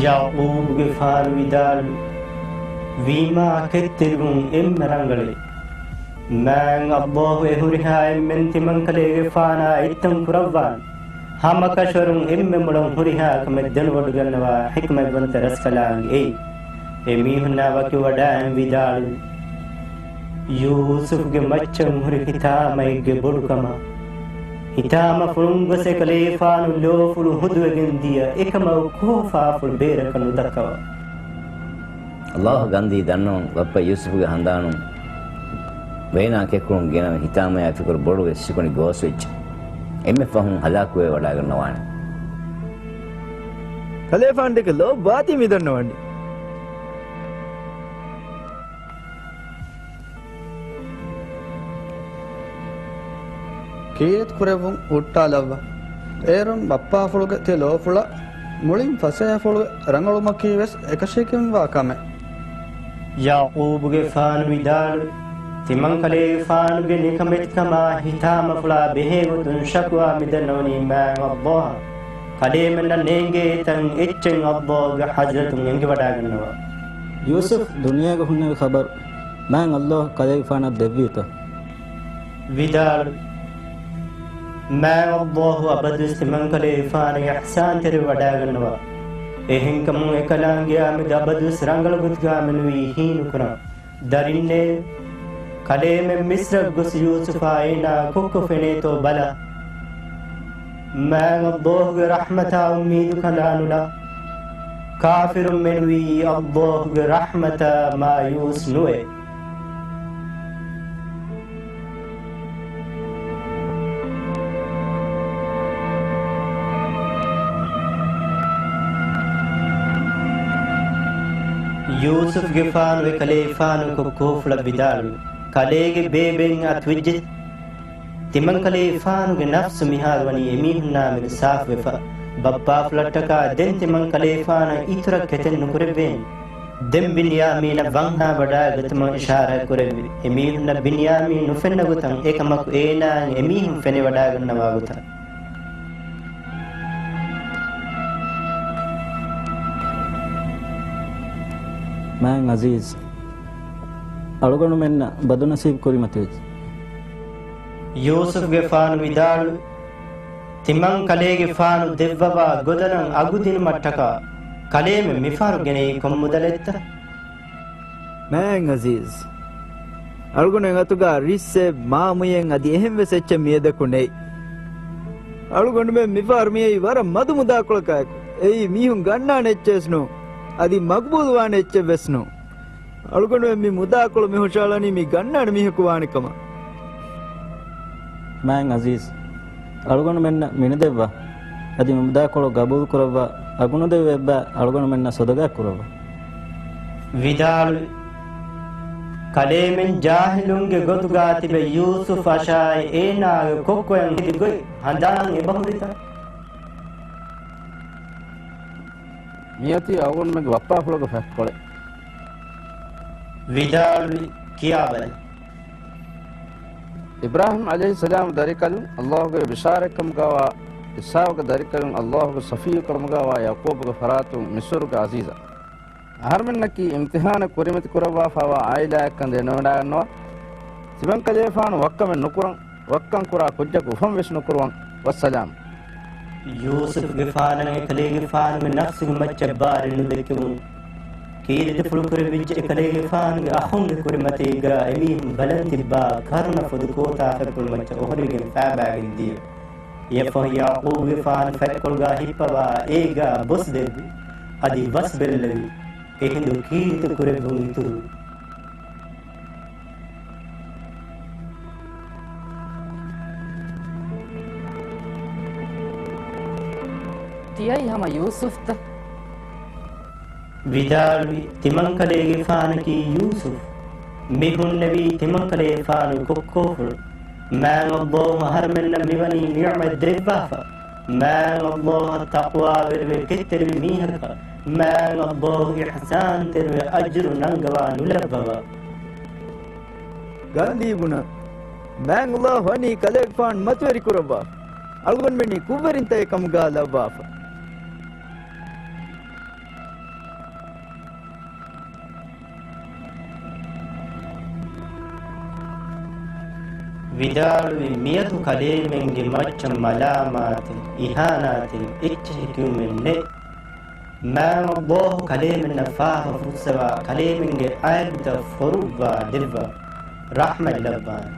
ޔަޢުޤޫބުގެފާނު ވިދާޅުވި، ވީމާ ކެތްތެރިވުން އެންމެ ރަނގަޅޭ. މާތް ﷲ އެ ހުރިހާ އެންމެން ތިމަންކަލޭގެފާނާ އެއްތަން ކުރައްވާނެ. ހަމަކަށަވަރުން އެންމެ މޮޅަށް ހުރިހާ ކަމެއް ދެނެވޮޑިގަންނަވާ ޙިކްމަތްވަންތަ ރަސްކަލާނގެ އެއީ. އެމީހުންނާ ވަކިވަޑައިން ވިދާޅުވި، ޔޫސުފްގެ މައްޗަށް ހުރި ހިތާމައެއްގެ ބޮޑުކަމާ، ހިތާމަފުޅުން ގޮސް އެކަލޭފާނު ލޯފުޅު ހުދުވެގެން ދިޔަ އެކަމަކު ކޯފާފުޅު ބޭރަކަށް ނުދައްކަވާ. ﷲ ގަންދީ ދަންނަވަން ބައްޕަ ޔޫސުފްގެ ހަނދާނުން ވޭނާ ކެކުޅުން ގިނަ ހިތާމަޔާ ފިކުރު ބޮޑުވެ ސިކުނޑި ގޯސްވެއްޖެ. އެންމެ ފަހުން ހަލާކުވެވަޑައިގަންނަވާނެ. ކަލޭފާނުގެ ލޯބި ވާތީ މިދަންނަވަނީ. ކީރިތި ކުރެއްވުން ހުއްޓާލައްވާ. އޭރުން ބައްޕާފުޅުގެ ތި ލޯފުޅަށް މުޅިން ފަސޭހަފުޅުގެ ރަނގަޅުމަކީވެސް އެކަށީގެންވާ ކަމެއް. ޔަޢުޤޫބުގެފާނު ވިދާޅުވި، ތިމަންކަލޭގެފާނުގެ ނިކަމެތިކަމާ ހިތާމަފުޅާ ބެހޭގޮތުން ޝަކުވާ މިދަންނަވަނީ މާތް ﷲ އަށް. ކަލޭމެންނަށް ނޭނގޭ ތަން އެއްޗެއް ﷲ ގެ ޙަޟްރަތުން އެނގިވަޑައިގަންނަވާ. ޔޫސުފް ދުނިޔޭގަ ހުންނެވި ޚަބަރު މާތް ﷲ ކަލޭގެފާނަށް ދެއްވީތަ؟ ވިދާޅުވި، މާތް ﷲ އަބަދުވެސް ތިމަންކަލޭގެފާނު އިޙްސާންތެރިވެވަޑައިގަންނަވާ. އެހެންކަމުން އެކަލާނގެއާމެދު އަބަދުވެސް ރަނގަޅު ގޮތުގަ މެނުވީ ހީނުކުރަން. ދަރިންނޭ، ކަލޭމެން މިޞްރަށް ގޮސް ޔޫސުފާ އޭނާ ކޮއްކޮ ފެނޭތޯ ބަލާ. މާތް ﷲ ގެ ރަޙްމަތާ އުއްމީދު ކަނޑާނުލާ، ކާފިރުން މެނުވީ ﷲ ގެ ރަޙްމަތާ މާޔޫސް ނުވެ. ޔޫސުފްގެފާނު އެކަލޭގެފާނު ކޮއްކޮފުޅަށް ވިދާޅުވި، ކަލޭގެ ބޭބެއިން އަތުވެއްޖެ. ތިމަންކަލޭގެފާނުގެ ނަފްސު މިހާރު ވަނީ އެމީހުންނާމެދު ސާފުވެފަ. ބައްޕާފުޅަށްޓަކާ ދެން ތިމަންކަލޭގެފާނަށް އިތުރަށް ކެތެއް ނުކުރެއްވޭނެ. ދެން ބިންޔާމީނަށް ވަންހާވަޑައިގަތުމަށް އިޝާރާތް ކުރެއްވި. އެމީހުންނަށް ބިންޔާމީން ނުފެންނަ ގޮތަށް އެކަމަކު އޭނާއަށް އެމީހުން ފެނިވަޑައިގަންނަވާ ގޮތަށް. މާތް އަޒީޒް، އަޅުގަނޑުމެންނަށް ބަދުނަސީބު ކުރިމަތިވެއްޖެ. ޔޫސުފްގެފާނު ވިދާޅުވި، ތިމަންކަލޭގެފާނު ދެއްވަވާ ގޮދަނަށް އަގުދިނުމަށްޓަކާ ކަލޭމެން މިފަހަރު ގެނައީ ކޮން މުދަލެއްތަ؟ މާތް އަޒީޒް، އަޅުގަނޑު އަތުގަ ރިއްސެއް، މާމުޔެއް އަދި އެހެން ވެސް އެއްޗެއް މިއަދަކު ނެތް. އަޅުގަނޑުމެން މިފަހަރު މިއައީ ވަރަށް މަދު މުދާކޮޅަކާއެކު. އެއީ މީހުން ގަންނާނެ އެއްޗެއް ވެސް ނޫން. އަދި މަގުބޫލުވާނެ އެއްޗެއް ވެސް ނޫން. އަޅުގަނޑުމެން މި މުދާކޮޅު މި ހުށައަޅަނީ މި ގަންނާނެ މީހަކު ވާނެ ކަމަށް. މާތް އަޒީޒް، އަޅުގަނޑުމެންނަށް މިނުދެއްވާ، އަދި މި މުދާކޮޅު ގަބޫލު ކުރައްވާ، އަގުނުދެއްވި އެއްބައި އަޅުގަނޑުމެންނަށް ޞަދަގާ ކުރައްވާ. ވިދާޅުވި، ކަލޭމެން ޖާހިލުންގެ ގޮތުގާ ތިބެ ޔޫސުފް އަށާއި އޭނާގެ ކޮއްކޮއަށް ހެދި ގޮތް ހަނދާން އެބަހުރިތަ؟ މިއޮތީ އަޅުގަނޑުމެންގެ ބައްޕާފުޅުގެ ފަތްކޮޅެއް. ވިދާޅުވި، ކިޔާބަލަ. އިބްރާހީމް ޢަލައިހިއްސަލާމް ދަރިކަލުން ﷲގެ ބިޝާރަތްކަމުގާވާ، އިސްޙާޤުގެ ދަރިކަލުން ﷲގެ ޞަފިއްޔުކަމުގާވާ ޔަޢުޤޫބުގެ ފަރާތުން މިޞްރުގެ ޢަޒީޒާ. އަހަރުމެންނަކީ އިމްތިޙާނެއް ކުރިމަތި ކުރައްވާފައިވާ ޢާއިލާއެއްކަން ދެނެވަޑައިގަންނަވާ. ތިމަންކަލޭފާނު ވައްކަމެއް ނުކުރަން، ވައްކަން ކުރާ ކުއްޖަކު އުފަންވެސް ނުކުރުވަން. ވައްސަލާމް. ޔޫސުފްގެފާނަށް އެކަލޭގެފާނުގެ ނަފްސުގެ މައްޗަށް ބާރެއް ނުދެއްކެވުނު. ކީރިތިފުޅު ކުރެވިއްޖެ އެކަލޭގެފާނުގެ އަޚުންގެ ކުރިމަތީގަ އެމީހުން ބަލަން ތިއްބާ ކަރުނަ ފުދު ކޯތާފަތްޕުޅު މައްޗަށް އޮހޮރިގެން ފައިބާގެން ދިޔަ. އެއަށްފަހު ޔަޢުޤޫބުގެފާނު ފަތްކޮޅުގާ ހިއްޕަވާ އޭގާ ބޮސް ދެއްވި. އަދި ވަސް ބެއްލެވި. އެހިނދު ކީރިތި ކުރެއްވުން އިތުރު. ތިޔައީ ހަމަ ޔޫސުފްތަ؟ ވިދާޅުވި، ތިމަންކަލޭގެފާނަކީ ޔޫސުފް. މި ހުންނެވީ ތިމަންކަލޭގެފާނު ކޮއްކޯފުޅު. މާތް ﷲ އަހަރުމެންނަށް މިވަނީ ނިޢުމަތް ދެއްވާފަ. މާތް ﷲ އަށް ތަޤްވާވެރިވެ ކެތްތެރިވި މީހަކަށް މާތް ﷲ އިޙްސާންތެރިވެ އަޖުރު ނަންގަވާ ނުލައްވަވާ. ގަންދީ ބުނަން، މާތް ﷲ ވަނީ ކަލޭގެފާނު މަތިވެރި ކުރައްވާ، އަޅުގަނޑުމެންނީ ކުށްވެރިންތަކެއް ކަމުގަ ލައްވާފަ. ވިދާޅުވި، މިއަދު ކަލޭމެންގެ މައްޗަށް މަލާމާތެއް، އިހާނާތެއް، އެއްޗެހި ކިޔުމެއް ނެތް. މާތް ﷲ ކަލޭމެންނަށް ފާފަ ފުއްސަވާ، ކަލޭމެންގެ އައިބުތައް ފޮރުއްވާ ދެއްވާ، ރަޙްމަތް ލައްވާނެ.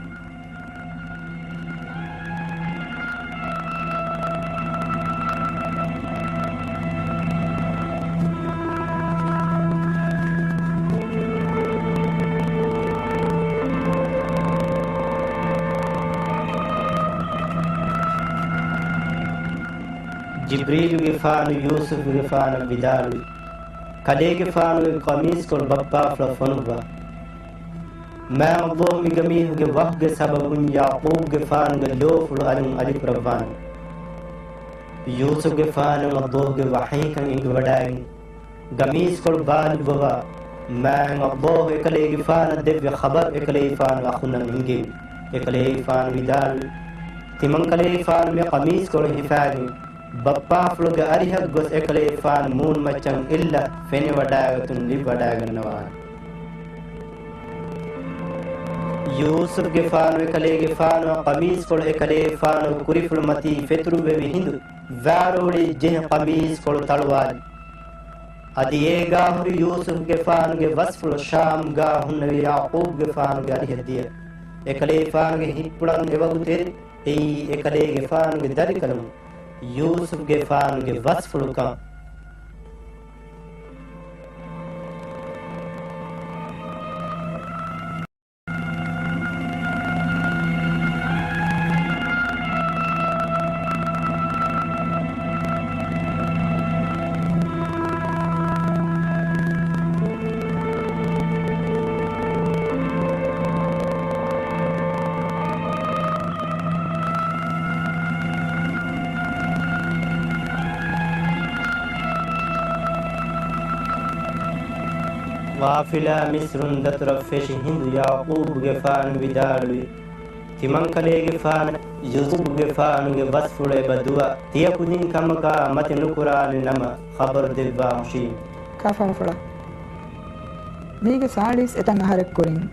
ޖިބްރީލުގެފާނު ޔޫސުފުގެފާނަށް ވިދާޅުވި، ކަލޭގެފާނުގެ ޤަމީސްކޮޅު ބައްޕާފުޅަށް ފޮނުއްވާ. މާތް ﷲ މިގަމީހުގެ ވަހުގެ ސަބަބުން ޔަޢުޤޫބުގެފާނުގެ ލޯފުޅު އަލުން އަލިކުރައްވާނެ. ޔޫސުފުގެފާނަށް ﷲ ގެ ވަޙީކަން އެނގިވަޑައިގެން، ގަމީސްކޮޅު ބާލިއްވަވާ، މާތް ﷲ އެކަލޭގެފާނަށް ދެއްވި ޚަބަރު އެކަލޭގެފާނުގެ އަޚުންނަށް އެންގެވި. އެކަލޭގެފާނު ވިދާޅުވި، ތިމަންކަލޭގެފާނު މި ޤަމީސްކޮޅު ހިފާގެން، ބައްޕާފުޅުގެ އަރިހަށް ގޮސް އެކަލޭގެފާނު މޫނުމައްޗަށް އެއްލަ ފެނިވަޑައިގަތުން ލިބިވަޑައިގަންނަވާނެ. ޔޫސުފުގެފާނު އެކަލޭގެފާނުއަށް ޤަމީސްކޮޅު އެކަލޭގެފާނު ކުރިފުޅުމަތީ ފެތުރުވެވި ހިނދު ވާރޯޅި ޖެހި ޤަމީސްކޮޅު ތަޅުވާލި. އަދި އޭގާ ހުރި ޔޫސުފުގެފާނުގެ ވަސްފުޅު ޝާމްގާ ހުންނެވި ޔަޢުޤޫބުގެފާނުގެ އަރިހަށް ދިޔަ. އެކަލޭގެފާނުގެ ހިތްޕުޅަށް އެވަގުތު އެރި އެއީ އެކަލޭގެފާނުގެ ދަރިކަލުން ޔޫސުފުގެފާނުގެ ވަސްފުޅުކަން. ޤާފިލާ މިޞްރުން ދަތުރަށް ފެށި ހިނދު ޔަޢުޤޫބުގެފާނު ވިދާޅުވި، ތިމަންކަލޭގެފާނަށް ޔޫސުފުގެފާނުގެ ވަސްފުޅު އެބަ ދުވާ، ތިޔަ ކުދިން ކަމަކާ މަތި ނުކުރާނެ ނަމަ، ޚަބަރު ދެއްވާ ހުށީމެ. ކާފަރުފުޅާ، މީގެ ސާޅީސް އެތަން އަހަރެއް ކުރިން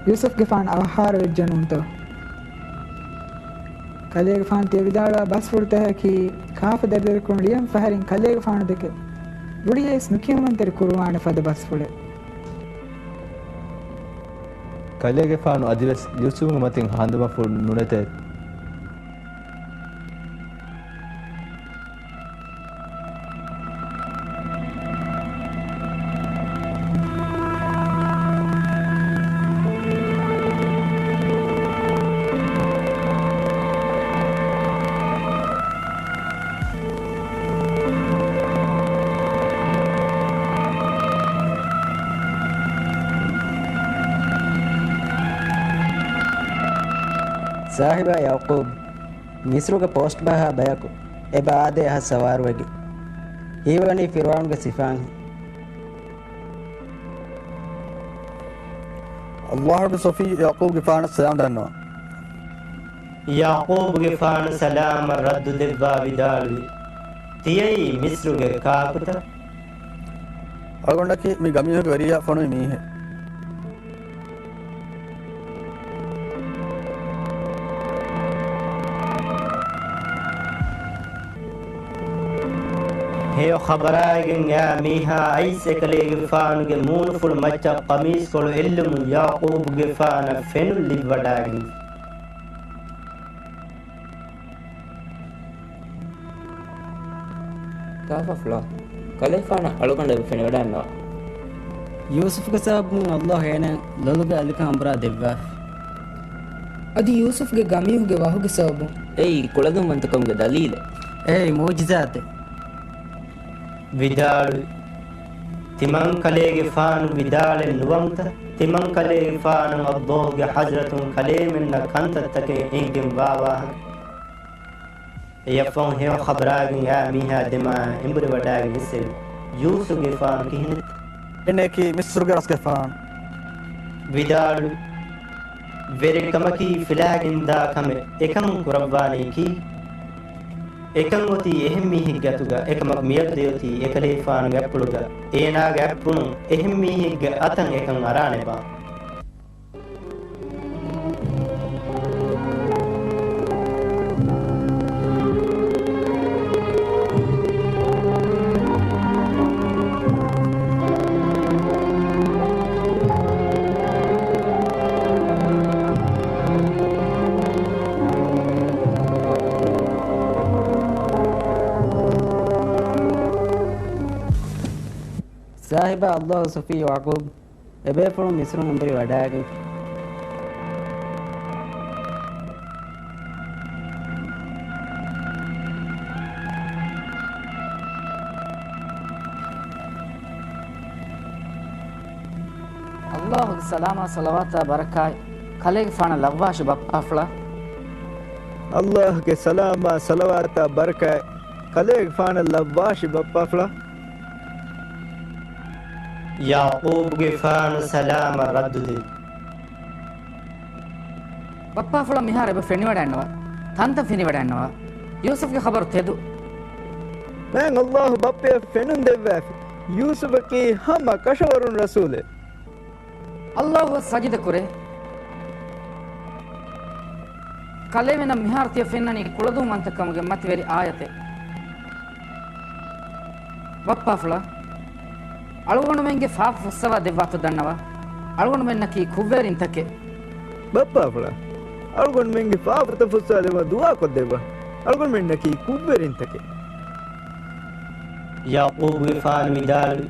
ޔޫސުފްގެފާނު އަވަހާރަ ވެއްޖެ ނޫންތޯ؟ ކަލޭގެފާނު ތިޔަ ވިދާޅުވާ ބަސްފުޅުތަކަކީ ކާފަ ދަރިދަރިކުރުން ލިޔަން ފަހެރިން ކަލޭގެފާނު ދެކެ ރުޅިއައިސް ނުކިޔަމަންތެރި ކުރުވާނެ ފަދަ ބަސްފުޅެއް. ކަލޭގެފާނު އަދިވެސް ޔޫސުފުގެ މަތިން ހަނދުމަފުޅު ނުނެތޭ. ސާހިބާ ޔަޢުޤޫބް، މިޞްރުގެ ޕޯސްޓް ބަހާ ބަޔަކު އެބަ އާދޭ އަހަށް ސަވާރުވެގެން. ހީވަނީ ފިރުޢައުންގެ ސިފައިން. ﷲ ގެ ޞަފީ ޔަޢުޤޫބްގެފާނަށް ސަލާމް ދަންނަވަން. ޔަޢުޤޫބުގެފާނު ސަލާމަށް ރައްދު ދެއްވާ ވިދާޅުވި، ތިޔައީ މިޞްރުގެ ކާކުތަ؟ އަޅުގަނޑަކީ މި ގަމީހުގެ ވެރިޔާ ފޮނުވި މީހެއް. ހެޔޮ ޚަބަރާއިގެން އައި މީހާ އައިސް އެކަލޭގެފާނުގެ މޫނުފުޅު މައްޗަށް ޤަމީސްކޮޅު އެއްލުމުން ޔަޢުޤޫބުގެފާނަށް ފެނުން ލިބިވަޑައިގެން. ކާފަފުޅާ، ކަލޭގެފާނަށް އަޅުގަނޑު އެބަ ފެނިވަޑައިގަންނަވާ. ޔޫސުފުގެ ސަބަބުން އައްލާހު އޭނައަށް ލޮލުގެ އަލިކަން އަނބުރާ ދެއްވާފި. އަދި ޔޫސުފުގެ ގަމީހުގެ ވަހުގެ ސަބަބުން. އެއީ ކުޅަދުންވަންތަކަމުގެ ދަލީލެއް. އެއީ މުޢުޖިޒާތެއް. ވިދާޅުވި. ތިމަންކަލޭގެފާނު ވިދާޅެއް ނުވަންތަ؟ ތިމަންކަލޭގެފާނަށް އައްލާހުގެ ޙަޟްރަތުން ކަލޭމެންނަށް ކަންތައްތަކެއް އެނގިގެންވާ ވާހަކަ. އެޔަށްފަހު ހެޔޮ ޚަބަރާގެން އާ މީހާ ދެމާ އެނބުރިވަޑައިގެން އިސްއެވި. ޔޫސުފުގެފާނު ކިހިނެއްތަ؟ އޭނައަކީ މިޞްރުގެ ރަސްގެފާނު. ވިދާޅުވި. ވެރިކަމަކީ ފިލާގެންދާ ކަމެއް. އެކަމުން ކުރައްވާނީ ކީ؟ އެކަން އޮތީ އެހެން މީހެއްގެ އަތުގަ، އެކަމަކު މިއަދު ދެއޮތީ އެކަލޭގެފާނުގެ އަތްޕުޅުގަ. އޭނާގެ އަތްޕުޅުން އެހެން މީހެއްގެ އަތަށް އެކަން އަރާނެބާ؟ ސާހިބާ، އައްލާހު ޞަފިއްޔު ޔަޢުޤޫބު އެބޭފުޅުން މިޞްރުން އެނބުރި ވަޑައިގެންފި. އައްލާހުގެ ސަލާމާ ޞަލަވާތާ ބަރަކާތް ކަލޭގެފާނަށް ލައްވާށި ބައްޕާފުޅާ. އައްލާހުގެ ސަލާމާ ޞަލަވާތާ ބަރަކާތް ކަލޭގެފާނަށް ލައްވާށި ބައްޕާފުޅާ. ޔަޢުޤޫބުގެފާނު ސަލާމަށް ރައްދުދެއްވި. ބައްޕާފުޅަށް މިހާރު އެބަ ފެނިވަޑައިގަންނަވާ. ތަންތަން ފެނިވަޑައިގަންނަވާ. ޔޫސުފްގެ ޚަބަރު ތެދު. މާތް އައްލާހު ބައްޕަޔަށް ފެނުން ދެއްވާފި. ޔޫސުފަކީ ހަމަ ކަށަވަރުން ރަސޫލެއް. އައްލާހުއަށް ސަޖިދަ ކުރޭ. ކަލޭމެނަށް މިހާރު ތިޔަ ފެންނަނީ ކުޅަދުންވަންތަކަމުގެ މަތިވެރި އާޔަތެއް. ބައްޕާފުޅާ، އަޅުގަނޑުމެންގެ ފާފަ ފުއްސަވާ ދެއްވާތޯ ދަންނަވާ. އަޅުގަނޑުމެންނަކީ ކުށްވެރިންތަކެއް. ބައްޕާފުޅާ، އަޅުގަނޑުމެންގެ ފާފަތައް ފުއްސަވާ ދެއްވާ ދުޢާ ކޮށްދެއްވާ. އަޅުގަނޑުމެންނަކީ ކުށްވެރިންތަކެއް. ޔަޢުޤޫބުގެފާނު ވިދާޅުވި.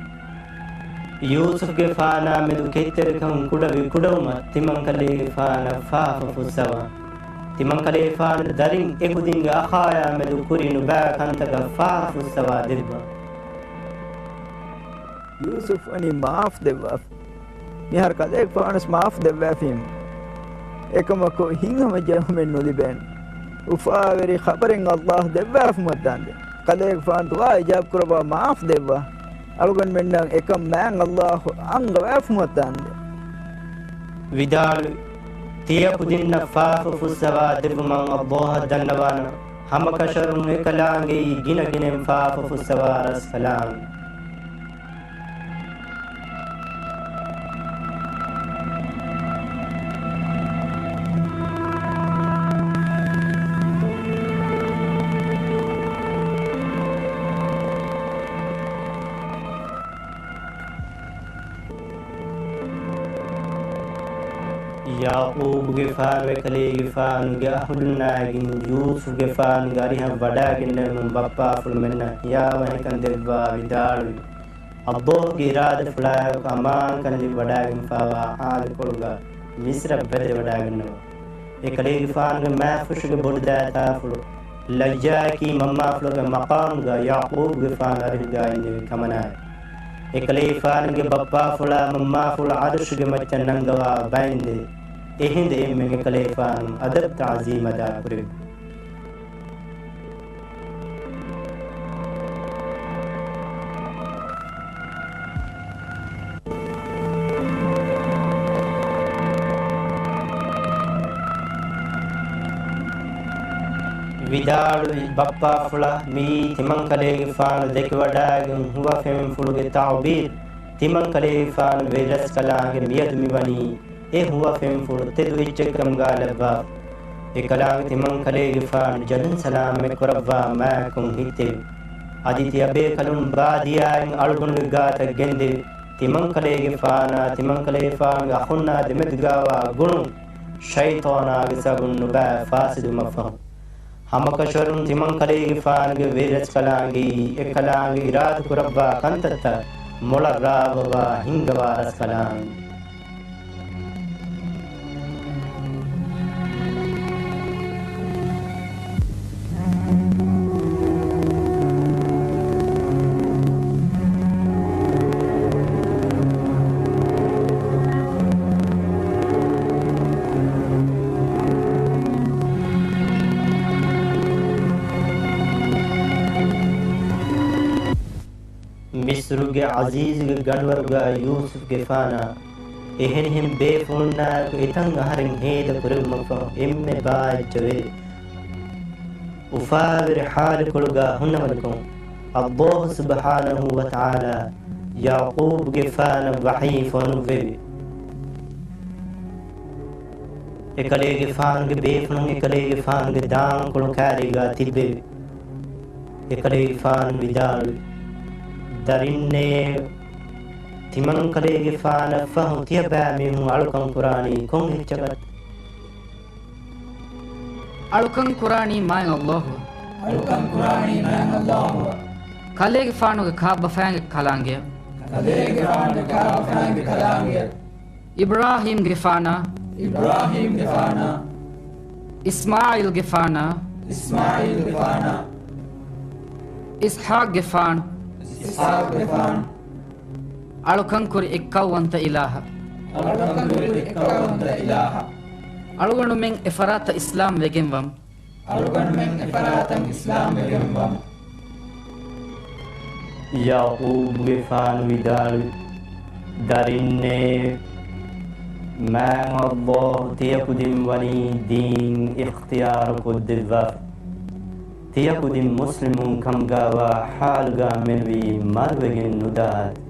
ޔޫސުފްގެފާނާ މެދު ކެތްތެރިކަން ކުޑަވި ކުޑަވުމަށް ތިމަންކަލޭގެފާނަށް ފާފަ ފުއްސަވާ. ތިމަންކަލޭގެފާނު ދަރިން އެކުދިންގެ އަޚާޔާ މެދު ކުރި ނުބައި ކަންތަކަށް ފާފަ ފުއްސަވާ ދެއްވާ. ޔޫސުފް ވަނީ މާފް ދެއްވާފަ. މިހާރު ކަލޭގެފާނަސް މާފް ދެއްވާފީމު. އެކަމަކު ހިތްހަމަޖެހުމެއް ނުލިބޭނެ. އުފާވެރި ޚަބަރެއް އައްލާހު ދެއްވާފުމަށް ދާންދެން. ކަލޭގެފާނު ދުޢާ އިޖާބަ ކުރައްވާ މާފް ދެއްވާ. އަޅުގަނޑުމެންނަށް އެކަން މާތް އައްލާހު އަންގަވާފުމަށް ދާންދެން. ވިދާޅުވި. ތިޔަ ކުދިންނަށް ފާފަ ފުއްސަވާ ދެއްވުމަށް އައްލާހަށް ދަންނަވާނަން. ހަމަކަށަވަރުން އެކަލާނގެއީ ގިނަ ގިނައިން ފާފަ ފުއްސަވާ ރަސްކަލާނގެ. ޔަޢުޤޫބުގެފާނު އެކަލޭގެފާނުގެ އަހުލުންނާއިގެން ޔޫސުފްގެފާނުގެ އަރިހަށް ވަޑައިގެންނެވުމުން ބައްޕާފުޅުމެންނަށް ހިޔާވަހިކަން ދެއްވާ ވިދާޅުވި. އައްލާހުގެ އިރާދަފުޅާއެކު އަމާންކަން ލިބިވަޑައިގެންފާވާ ހާލުކޮޅުގަ މިޞްރަށް ވަދެވަޑައިގަންނަވާ. އެކަލޭގެފާނުގެ މާފުށުގެ ބޮޑުދައިތާފުޅު ލައްޔާއަކީ މަންމާފުޅުގެ މަޤާމުގަ ޔަޢުޤޫބުގެފާނު އަރިހުގަ އިންނެވި ކަމަނާއެކު. އެކަލޭގެފާނުގެ ބައްޕާފުޅާ މަންމާފުޅު ޢަރުޝުގެ މައްޗަށް ނަންގަވާ ބައިންދެން އެހިނދު އެންމެން އެކަލޭގެފާނު އަދަބު ތަޢުޒީމް އަދާކުރެއްވި. ވިދާޅުވި، ބައްޕާފުޅާ، މިއީ ތިމަންކަލޭގެފާނު ދެކެވަޑައިގެން ހުވަފެންފުޅުގެ ތަޢުބީރު. ތިމަންކަލޭގެފާނު ވެރިރަސްކަލާނގެ މިއަދު މިވަނީ އެ ހުވަފެންފުޅު ތެދު އެއްޗެއްކަމުގަ ލައްވާފަ. އެކަލާނގެ ތިމަންކަލޭގެފާނު ޖަލުން ސަލާމަތް ކުރައްވާ މާތްކޮށް ހިތެވި. އަދި ތިޔަބޭކަލުން ބާދިޔާއިން އަޅުގަނޑުގެ ގާތަށް ގެންދެވި. ތިމަންކަލޭގެފާނާ ތިމަންކަލޭގެފާނުގެ އަޚުންނާ ދެމެދުގަވާ ގުޅުން ޝައިޠާނާގެ ސަބަބުން ނުބައި ފާސިދުވުމަށްފަހު، ހަމަކަށަވަރުން ތިމަންކަލޭގެފާނުގެ ވެރިރަސްކަލާނގެއީ އެކަލާނގެ އިރާދަކުރައްވާ ކަންތައްތައް މޮޅަށް ރާވަވާ ހިންގަވާ ރަސްކަލާނގެ. މިޞްރުގެ ޢަޒީޒުގެ ގަނޑުވަރުގާ ޔޫސުފްގެފާނާ އެހެނިހެން ބޭފުޅުންނާއެކު އެތަން އަހަރެން ހޭދަ ކުރެވުމަށްފަހު އެންމެ ބާއެއްޗަށް ވެރި އުފާވެރި ޙާލުކޮޅުގާ ހުންނަވަނިކޮށް، ﷲ ސުބްޙާނަހޫ ވަތަޢާލާ ޔަޢުޤޫބުގެފާނަށް ވަޙީ ފޮނުއްވެވި. އެކަލޭގެފާނުގެ ބޭފުޅުން އެކަލޭގެފާނުގެ ދާންކޮޅު ކާރީގާ ތިއްބެވި. އެކަލޭގެފާނު ވިދާޅުވި، ދަރިންނޭ! ތިމަންކަލޭގެފާނަށް ފަހު ތިޔަބައިމީހުން އަޅުކަން ކުރާނީ ކޮން އެއްޗަކަށް؟ އަޅުކަން ކުރާނީ މާތް ﷲ އަށް. އަޅުކަން ކުރާނީ މާތް ﷲ އަށް. ކަލޭގެފާނުގެ ކާބަފައިންގެ ކަލާނގެއަށް. ކަލޭގެފާނުގެ ކާބަފައިންގެ ކަލާނގެއަށް. އިބްރާހީމްގެފާނާ. އިބްރާހީމްގެފާނާ. އިސްމާޢީލްގެފާނާ. އިސްމާޢީލްގެފާނާ. އިސްޙާޤްގެފާނު. އިސްޙާޤްގެފާނު. އަޅުކަންކުރި އެއްކައުވަންތަ އިލާހަށް. އަޅުކަންކުރި އެއްކައުވަންތަ އިލާހަށް. އަޅުގަނޑުމެން އެފަރާތަށް އިސްލާމް ވެގެންވަމު. އަޅުގަނޑުމެން އެފަރާތަށް އިސްލާމް ވެގެންވަމު. ޔަޢުޤޫބުގެފާނު ވިދާޅުވި، ދަރިންނޭ! މާތް ﷲ ތިޔަކުދިން ވަނީ ދީން އިޚްތިޔާރުކޮށްދެއްވާފަ. ތިޔަކުދިން މުސްލިމުން ކަމުގާވާ ޙާލުގާ މެނުވީ މަރުވެގެން ނުދާނެ.